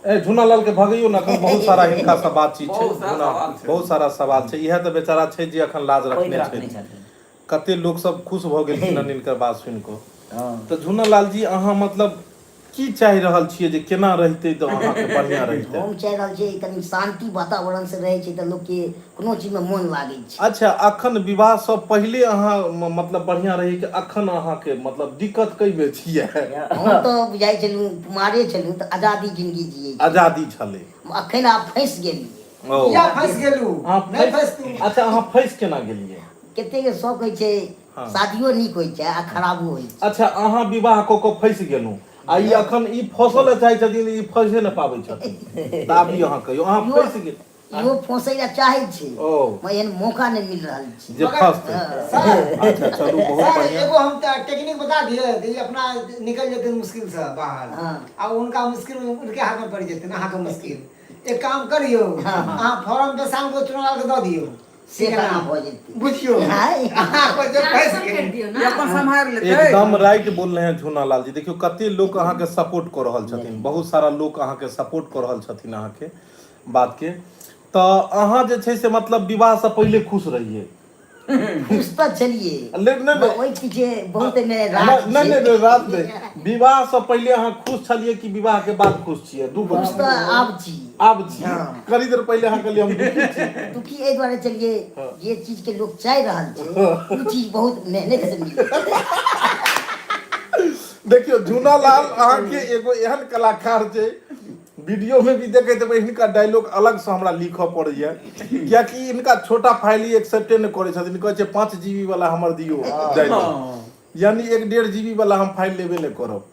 ए झूना लाल के भगैयो ने अखन बहुत सारा हिनका से बातचीत छै बहुत सारा झूना सवाल छै। बहुत सारा सवाल छै इएह तऽ बेचारा छै जे अखन लाज पैघ रखने रखने छै छथिन कते लोक सब खुश भऽ गेलखिन हन हिनकर बात सुनि कऽ हँ तऽ झूना लाल जी अहाँ मतलब की चाहि रहल छियै जे केना रहितै तऽ अहाँके बढ़िआँ रहितै हम चाहि रहल छियै कनि शान्ति वातावरण से रहै छै तऽ लोकके कोनो चीजमे मोन लागै छै अच्छा अखन विवाहसँ पहिले अहाँ मतलब बढ़िआँ रही कि अखन अहाँके मतलब दिक्कत कै मे छियै हम तऽ बुझाइ छलहुँ कुमारे छलहुँ तऽ आजादी जिंदगी जियै छलहुँ। आजादी छलै अखन आब फँसि गेलियै ओ किया फँसि गेलू अहाँ नहि फँसि फँसतू अच्छा अहाँ फँसि केना गेलियै कतेक शौक होइ छै हँ। शादियो नीक होइ छै आ खराबो होइ छै अच्छा अहाँ विवाह कऽ कऽ फँसि गेलहुँ आ ई अखन ई फँसऽ लए चाहै छथिन ई फँसे नहि पाबै छथिन तऽ आब ई अहाँ कहियौ अहाँ इहो फँसि गेल इहो फँसै लए चाहै छै ओ मगर एहन मौका नहि मिल रहल छै जे फँसतै सर अच्छा चलू बहुत सर बढ़िआँ एगो हम तऽ टेक्निक बता दिअ जे ई अपना निकलि जेतै मुश्किल से बाहर हँ। आ हुनका मुश्किल उनके हाथ में पड़ि जेतै अहाँके मुश्किल एक काम करियौ अहाँ फॉर्म पे शाम को चुनाव के दऽ दियौ से केना भऽ जेतै बुझियौ हाय। अहाँ जे फँसि ट्रांसफर गेल कर दियौ ई ना अपन सम्हारि लेतै एकदम राइट बोल रहे हैं झूना लाल जी देखियौ कते लोक अहाँके सपोर्ट कऽ रहल छथिन बहुत सारा लोक अहाँके सपोर्ट कऽ रहल छथिन अहाँके बातके तऽ अहाँ जे छै से मतलब विवाहसँ पहिले खुश रहियै खुश तऽ छलियै ले- नहि, नहि। ओहि पीछे बहुत एहिमे राज नहि नहि छै नहि राज नहि विवाहसँ पहिले अहाँ खुश छलियै कि विवाहके बाद खुश छियै दू गो खुश तऽ आब छी आब छी कनी देर पहिले अहाँ कहलियै हम दुखी छी दुखी एहि दुआरे छलियै जे चीजके लोक चाहि रहल छै ओ चीज बहुत मेहनत से मिलै छै देखियौ झूना लाल अहाँके एगो एहन कलाकार छै वीडियो में भी देखैत हेबै हिनका डायलॉग अलग से हमरा लिखऽ पड़ैया कियाकि हिनका छोटा फाइल ही एक्सेप्टे नहि करै छथिन कहै छै 5 जीबी वाला हमर दियौ डायलॉग यानी 1.5 जीबी वाला हम फाइल लेबे नहि करब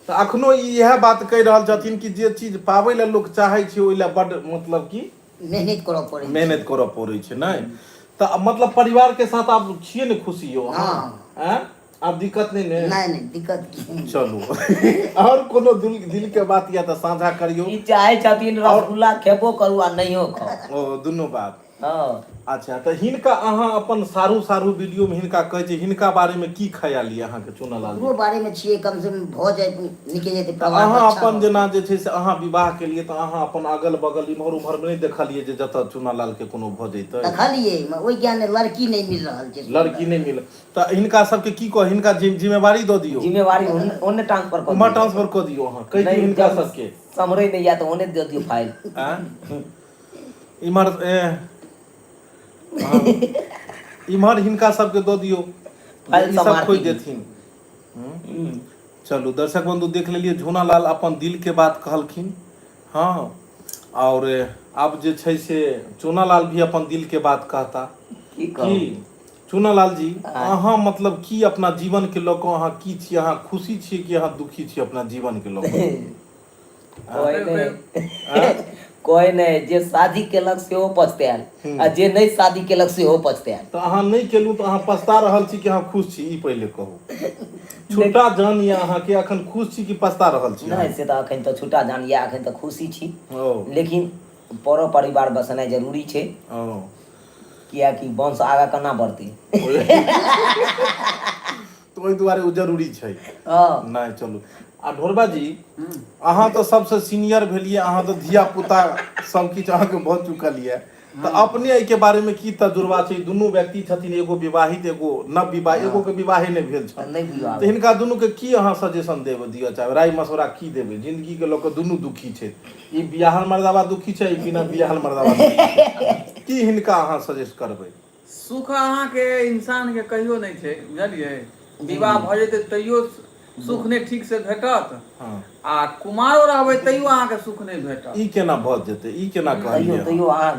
तऽ अखनो ई इएह बात कहि रहल छथिन कि जे चीज पाबै लए लोक चाहै छै ओहि लए बड्ड मतलब कि मेहनत करऽ पड़ै छै मेहनत करऽ पड़ै छै नहि तऽ मतलब परिवार के साथ आब छियै ने खुशी यौ अहाँ हँ। आँय? आब दिक्कत नहि ने नहि नहि दिक्कत की चलू आओर कोनो दिल दिल के बात यऽ तऽ साझा करियौ ई चाहै छथिन रसगुल्ला खेबो करू आ नहियो खाउ ओ दुनू बात हँ अच्छा तऽ हिनका अहाँ अपन सारू सारू वीडियो में हिनका कहै छै हिनका बारे में की ख्याल यऽ अहाँके चुनालाल जी ओकरो बारेमे छियै कम से कम भऽ जाय निकलि जेतै तऽ परिवार अहाँ अच्छा अपन भऽ जेना जे छै से अहाँ विवाह केलियै तऽ अहाँ अपन अगल बगल इम्हर उम्हर मे नहि देखलियै जे जतऽ चुनालाल के कोनो भऽ जैतै देखलियै मगर ओहि ज्ञान लड़की नहि मिल रहल छै लड़की नहि मिल तऽ हिनका सबके की कह हिनका जिम्मेवारी दऽ दियौ जिम्मेवारी ओन्ने ट्रांसफर कऽ उम्हर दियौ ट्रांसफर कऽ दियौ अहाँ कहि दियौ नहि हिनका जब सबके सम्हरै नहि यऽ तऽ ओन्ने दऽ दियौ फाइल आँय इम्हर ए हँ। इम्हर हिनका सबके दऽ दियौ फाइल ई सब सम्हारथिन। खोजि देथिन चलू दर्शक बंधु देख लेलियै झूना लाल अपन दिल के बात कहलखिन हँ आओर आब जे छै से चूना लाल भी अपन दिल के बात कहता की कहू की चूना लाल जी अहाँ मतलब की अपना जीवन के लऽ कऽ अहाँ की छी अहाँ खुशी छियै कि अहाँ दुखी छी अपना जीवन के लऽ कऽ कोइ नहि कोइ नहि जे शादी केलक सेहो पछतायल आ जे नहि शादी केलक सेहो पछतायल तऽ अहाँ नहि केलहुँ तऽ अहाँ पछता रहल छी कि अहाँ खुश छी ई पहिले कहू छुट्टा जान यऽ अहाँके अखन खुश छी कि पछता रहल छी नहि से तऽ अखन तऽ छुट्टा जान यऽ अखन तऽ खुशी छी ओ लेकिन परो परिवार बसेनाइ जरूरी छै ओ किएकि वंश आगाँ केना बढ़तै तऽ ओहि दुआरे ओ जरूरी छै हँ नहि चलू आ ढोरबा जी अहाँ तऽ सबसँ सीनियर भेलियै अहाँ तऽ धिया पुता सब किछु अहाँके भऽ चुकल यऽ तऽ अपने एहिके बारेमे की तजुर्बा छै? दुनू व्यक्ति छथिन, एगो विवाहित एगो नव विवाह, एगो के विवाहे नहि भेल छनि, नहि विवाह तऽ हिनका दुनूके की अहाँ सजेशन देब दिअ चाहबै, राय मशवरा की देबै? जिंदगीके लऽ कऽ दुनू दुखी छै, ई बियाहल मर्दाबा दुखी छै, ई बिना बियाहल मर्दाबा दुखी छै। की हिनका अहाँ सजेस्ट करबै? सुख अहाँके इंसानके कहियो नहि छै, बुझलियै? विवाह भऽ जेतै तैयो सुख नहि ठीक से भेटत, आ कुमारो रहबै तैयो अहाँके सुख नहि भेटत। ई केना भऽ जेतै? ई केना तैयो कहलियै? तैयो अहाँ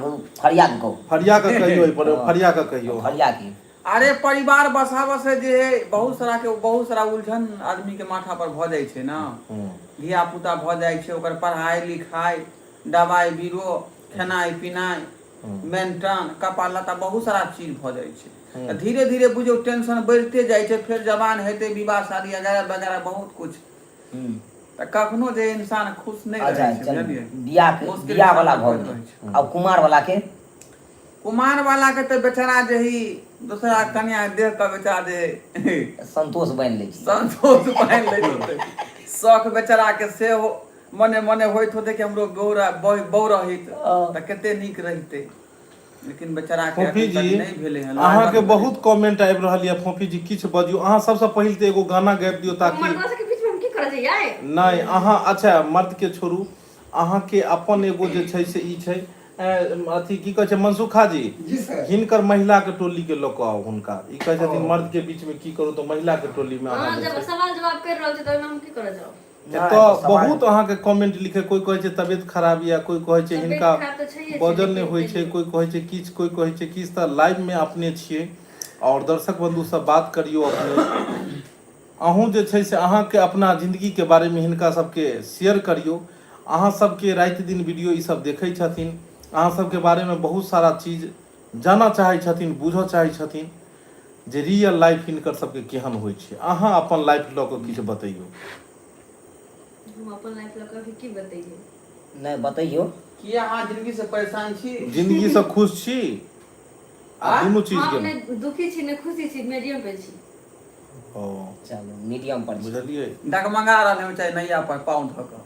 फरिया के कहू। फरिया कऽ कहियौ, एहि पर फरिया कऽ कहियौ। फरिया के। अरे परिवार बसा बसे जे है, बहुत सारा के बहुत सारा उलझन आदमी के माथा पर भऽ जाइ छै ने। धिया पुता भऽ जाइ छै, ओकर पढ़ाइ लिखाइ, दवाइ बीरो, खेनाइ पिनाइ, मेंटन कपड़ा लत्ता, बहुत सारा चीज भऽ जाइ छै। तऽ धीरे धीरे बुझियौ टेंशन बढ़िते जाइ छै। फेर जवान हेतै, विवाह शादी वगैरह वगैरह बहुत कुछ, तऽ कखनो जे इंसान खुश नहि अच्छा रहै छै, चल बुझलियै? बियाह के मुश्किल बियाह वाला इंसान भऽ पर गेलै रहै छै। आब कुमार वाला के। कुमार वाला के तऽ बेचारा जे ही दोसरा कन्या देख कऽ बेचारा जे संतोष बनि लै छै, संतोष पानि लैत होतै। शौख बेचारा के सेहो मने मने होइत होतै कि हमरो बौरा बौ रहित तऽ कते नीक रहितै, लेकिन बेचारा के फोफी अखन तक जी, नहि भेलै हन। अहाँके बहुत कमेंट आबि रहल यऽ। फोफी जी, किछु बजियौ अहाँ। सबसँ पहिल तऽ एगो गाना गाबि दियौ ताकि मर्दवा सबके बीचमे हम की करऽ जइयै? नहि, अहाँ अच्छा मर्दके छोड़ू, अहाँके अपन एगो जे छै से ई छै, अथी की कहै छै, मनसुखा जी। जी सर। हिनकर महिलाके टोलीके लऽ कऽ आउ हुनका। ई कहै छथिन मर्दके बीचमे की करू, तऽ महिलाके टोलीमे अहाँ अहाँ जे जब छै सवाल जवाब करि रहल छी तऽ ओहिमे हम की करऽ जाउ? नहि, एतऽ तऽ सवाल बहुत अहाँके कमेंट लिखे, कोइ कहै छै तबियत खराब यऽ, कोइ कहै छै तबियत हिनका खराब तऽ छैहे छै, बजल नहि लेकिन होइ छै, तैयो कोइ कहै छै किछु, कोइ कहै छै किछु। तऽ लाइवमे अपने छियै आओर दर्शक बन्धुसँ बात करियौ अपने। अहूँ जे छै से अहाँके अपना जिन्दगीके बारेमे हिनका सबके शेयर करियौ। अहाँ सबके राति दिन वीडियो ई सब देखै छथिन, अहाँ सबके बारेमे बहुत सारा चीज जानऽ चाहै छथिन, बुझऽ चाहै छथिन जे रियल लाइफ हिनकर सबके केहन होइ छै। अहाँ अपन लाइफ लऽ कऽ किछु बतैयौ। हम अपन लाइफ लऽ कऽ अभी की बतैयौ? नहि, बतैयौ। की अहाँ जिंदगी से परेशान छी? जिन्दगीसँ खुश छी आ दुनू चीज हम के नहि दुखी छी नहि खुशी छी, मीडियम पे छी। ओ चलू, मीडियम पर छी। बुझलियै? डगमगा रहल है चाहे नैया पर पाँव धऽ कऽ।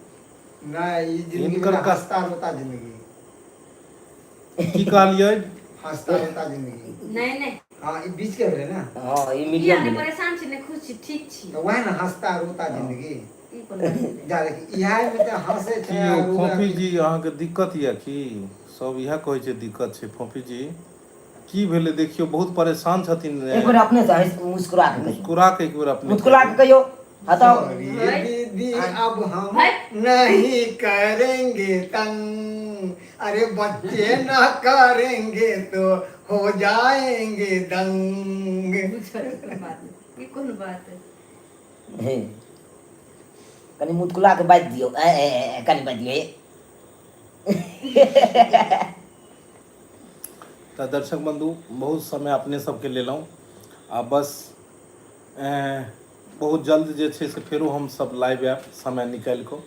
नहि, ई जिंदगी हिनकर भेलै हंसता रोता जिंदगी। की कहलियै? हंसता रोता जिंदगी। नहि नहि। हाँ, ई बीच के भेलै ने। हँ, ई की मीडियम नहि भेलै। परेशान छी नहि खुश छी, ठीक छी। तऽ वएह ने, हंसता रोता जिंदगी। ई कोन बात भेलै? जा देखी, इएह मे तऽ हंसै की छै यौ आ रोबै। फोफी जी, अहाँके दिक्कत यऽ की? सब इएह कहै छै दिक्कत छै। फोफी जी, की भेलै? देखियौ, बहुत परेशान छथिन। एक बेर अपने से हँसि मुस्कुरा के कहियौ। मुस्कुरा के एक बेर अपने मुस्कुरा के कहियौ हटाओ। सॉरी दीदी, अब हम नहीं करेंगे तंग। अरे बच्चे ना करेंगे तो हो जाएंगे दंग। बुझल कोन बात है? ई कोन बात है? हे, कनि मुस्कुरा के बाजि दियौ। ए, ए, ए, कनि बाजि दियौ। हे। तऽ दर्शक बन्धु, बहुत समय अपने सबके लेलहुँ आ बस बहुत जल्द जे छै से फेरो हमसब लाइव आयब समय निकालि कऽ।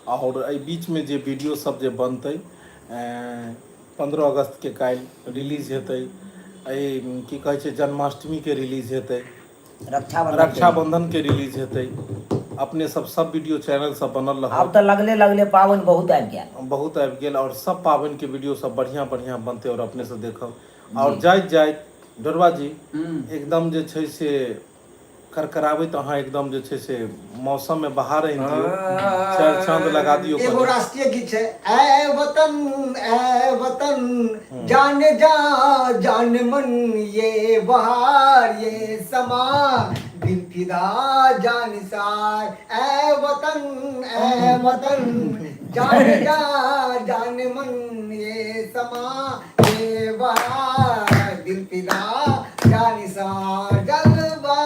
आओर एहि बीचमे जे वीडियो सब जे बनतै, 15 अगस्तके काल्हि रिलीज हेतै, एहि की कहै छै जन्माष्टमीके रिलीज हेतै, रक्षाबंधन, रक्षाबंधन के रिलीज हेतै, अपने सब सब वीडियो चैनल सब बनल आब रहत। तऽ लगले लगले पाबनि बहुत आबि गेल। बहुत आबि गेल आओर सब पाबनिके वीडियो सब बढ़िआँ बढ़िआँ बनतै आओर अपने से देखब। आओर जाइत जाइत ढोरबा जी, एकदम जे छै से करकराबैत अहाँ एकदम जे छै से मौसममे बाहर आनि दियौ, चारि चाँद लगा दियौ। एगो कनि राष्ट्रीय गीत छै, ऐ वतन ऐ वतन जान जा जान मन, ये बहार ये समा, दिल फिदा जानिसार, ऐ वतन ऐ वतन जान जा जान मन, ये समा ये बहार, दिल फिदा जानिसार, जलवा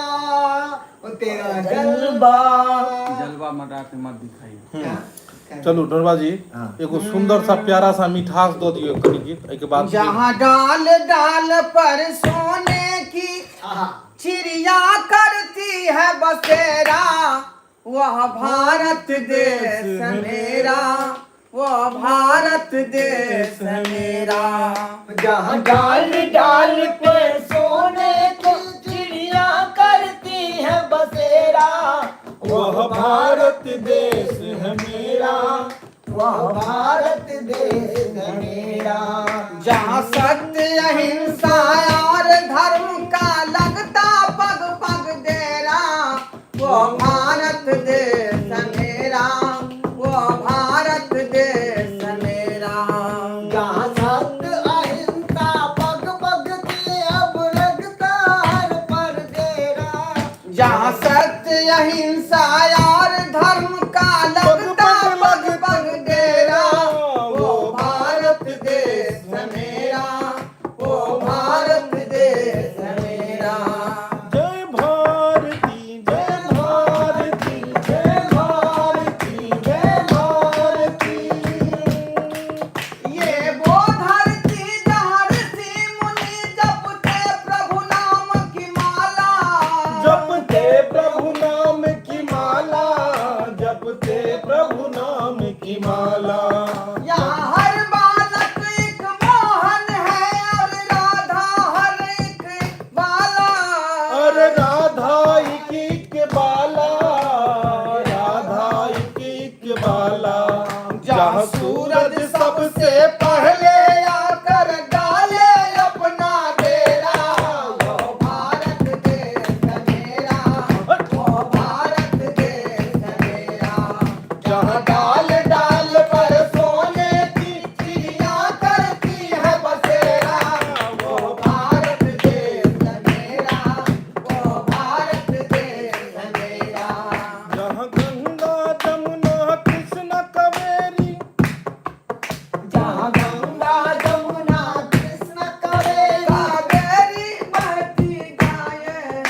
ओ तेरा जलवा। जलवा मडरा के मत दिखाई। चलू ढोरबा जी, हाँ। एगो सुंदर सा प्यारा सा मिठास दऽ दियौ कनि गीत, एहिके बाद जहाँ डाल डाल पर सोने की आहा चिड़िया करती है बसेरा, वह भारत देश मेरा, वह भारत देश मेरा। जहाँ डाल डाल पर सोने की चिड़िया करती है बसेरा, वह भारत देश है मेरा, वह वो भारत देश मेरा। जहाँ सत्य अहिंसा और धर्म का लगता पग पग डेरा, वो भारत देश मेरा, वो भारत देश मेरा। जहाँ सत्य अहिंसा पग पग के अब लगता हर पर डेरा। जहाँ सत्य अहिंसा और धर्म का लगता पग पग डेरा, वो भारत देश मेरा, वो भारत देश मेरा। जय भारती, जय भारती, जय भारती, जय भारती। ये वो धरती जहाँ ऋषि मुनि जपते प्रभु नाम की माला, जपते प्रभु नाम की माला, जपते प्रभु नाम की माला। यहाँ हर बालक एक मोहन है और राधा हर एक बाला, और राधा एक एक बाला, राधा एक एक बाला। जहाँ सूरज सबसे पहले आकर डाले अपना डेरा, वो भारत देश मेरा, वो भारत देश मेरा। जहाँ डाल डाल पर सोने की चिड़िया करती है बसेरा, वो भारत देश मेरा, वो भारत देश मेरा। जहाँ गंगा जमुना कृष्ण कावेरी, जहाँ गंगा जमुना कृष्ण कावेरी, कावेरी बहती गाये,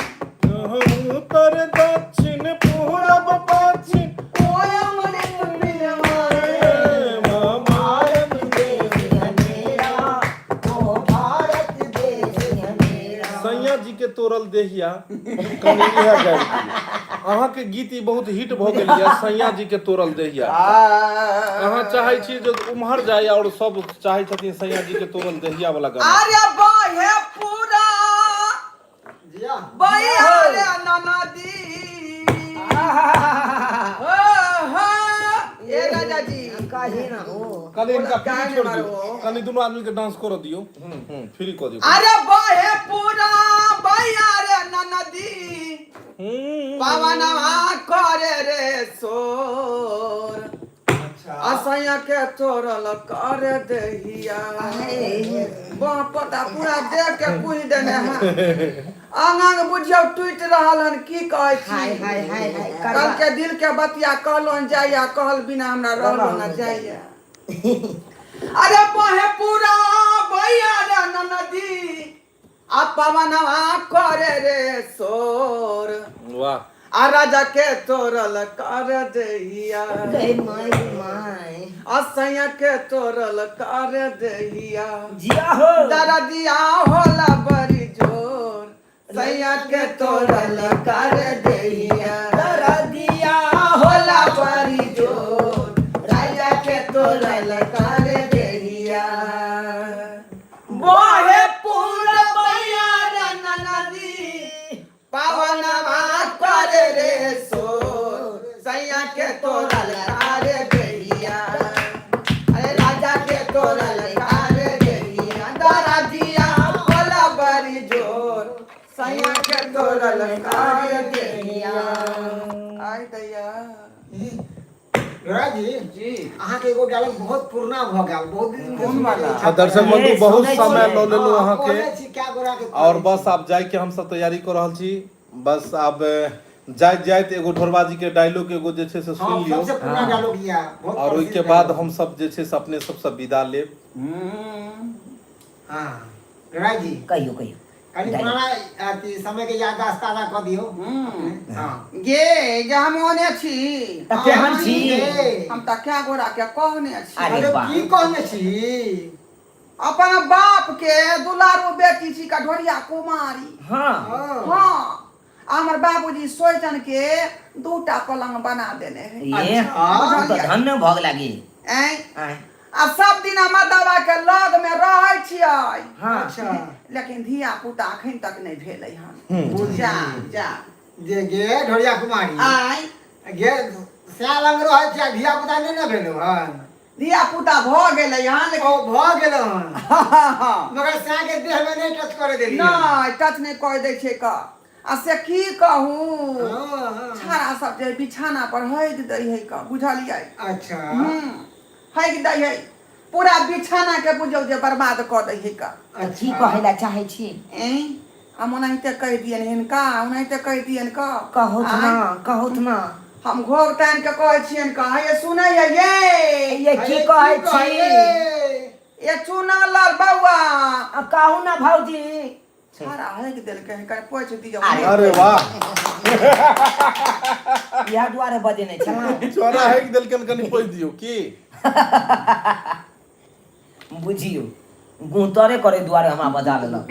जहाँ उत्तर दक्षिण पूरब पश्चिम, कोई अमृत मिलवाए। माँ भारत देश मेरा, वो भारत देश मेरा। सैया जी के तोड़ल देहिया कनि इएह गाबि दियौ। अहाँके गीत ई बहुत हिट भऽ गेल यऽ, सैया जी के तोड़ल देहिया। अहाँ चाहै छी जे उम्हर जाय और सब चाहै छथिन सैया जी के तोड़ल देहिया वाला गाना। अरे बहे पूरा जिया बहे नदी, हो हो ए राजा जी कही ना हो। कनि इनका फ्री काहे छोड़ मारो? दियौ, कनि दुनू आदमी के डांस करऽ दियौ। फ्री कऽ दियौ। अरे बहे पूरा बहिया रे नदी, पवनवा करे रे शोर, असैया के तोड़ल कर दहिया, बाँ पता पूरा देह के कुहि देने हैं, अंग अंग बुझियौ टूटि रहल हन, की कहै हाय छी। हाय हाय हाय कल के दिल के बतिया कहलो जाइया, कहल बिना हमरा रहलो न जाइया। अरे बहे पूरा बहिया रे नदी, आ पवनवा करे रे शोर, वाह। आ राजा के तोड़ल कर दहिया, गई माय my, असैया के तोड़ल कर दहिया, जिया हो। दरदिया होला बड़ी जोर, सैया के तोड़ल कर दहिया, दरदिया होला बड़ी जोर, राजा के तोड़ल कर दहिया। बहे पूरबैया रे नदी, पवनवा करे रे शोर, सैया के तोड़ल कर दहिया, अरे राजा के तोड़ल कर दहिया, दरदिया होला बड़ी जोर, सैया के तोड़ल कर दहिया। आय दैया रोड़ा जी जी, अहाँके एगो डायलॉग बहुत पुरना भऽ गेल, बहुत दिन कोन वाला? आ दर्शक बंधु, बहुत सुनै समय छियै। लऽ लेलहुँ अहाँके, कहने छी क्या गोरा के और बस आब जाइके हमसब तैयारी कऽ रहल छी। बस आब जाइत जाइत एगो ढोरबा जी के डायलॉग एगो जे छै से हाँ, सुनि लियौ, सबसे पुरना डायलॉग या बहुत और ओहिके प्रसिद्ध बाद डायलॉग। हमसब जे छै से अपने सबसँ विदा लेब। हाँ रोड़ा जी, कहियो कहियो कनि पुराना अथी समय के याददाश्त ताजा कऽ दियौ। हाँ गे जे हम ओने छी, तऽ केहन छी? गे, हम तऽ कै गोरा के कहने छी। अरे अरे वाह। की कहने छी? अपन बाप के दुलारू बेटी छी कढोरिया कुमारी। हाँ हाँ। हाँ, आ हमर बाबूजी सोचन के दूटा पलंग बना देने है। ये अच्छा। तू तऽ धन्य भऽ गेला गे। ऐं आँय। आ सब दिन हमर दवा के लग में रहै छियै। हाँ अच्छा। लेकिन धिया पुता अखन तक नहि भेलै हन। जा जा जे गे ढोरिया कुमारी, आय गे सएह लंग रहै छै, धिया पुता नहि ने भेलौ हन। धिया पुता भऽ गेलै हन ओ भऽ गेल हन हँ मगर साँय के देह में नहीं टच करे देलियै नहि टच नहि कऽ दै छै कऽ आ से की कहू हँ, हँ। छाड़ा सब जे बिछाना पर हगि दै है कऽ बुझलियै अच्छा हगि दै है पूरा बिछाना के बुझौ जे बर्बाद कऽ दै है कऽ तऽ की कहै लए चाहै छी एँ हम ओनाहिते कहि दियनि हिनका ओनाहिते कहि दियनि कऽ कहौथ ना कहौथ ना हम घोघ तानि के कहै छियनि कऽ हे सुनै है ये ये की कहै छी ये चूना लाल बौआ आ कहू ना भौजी छाड़ा हगि देलकै है कनि पोछि दियौ अरे। अरे वाह इएह दुआरे बजेने छलहुँ चोरा हेक देलकन कनि पोछि दियौ की बुझियौ गुहतरे करे दुआरे हमरा बजा लेलक।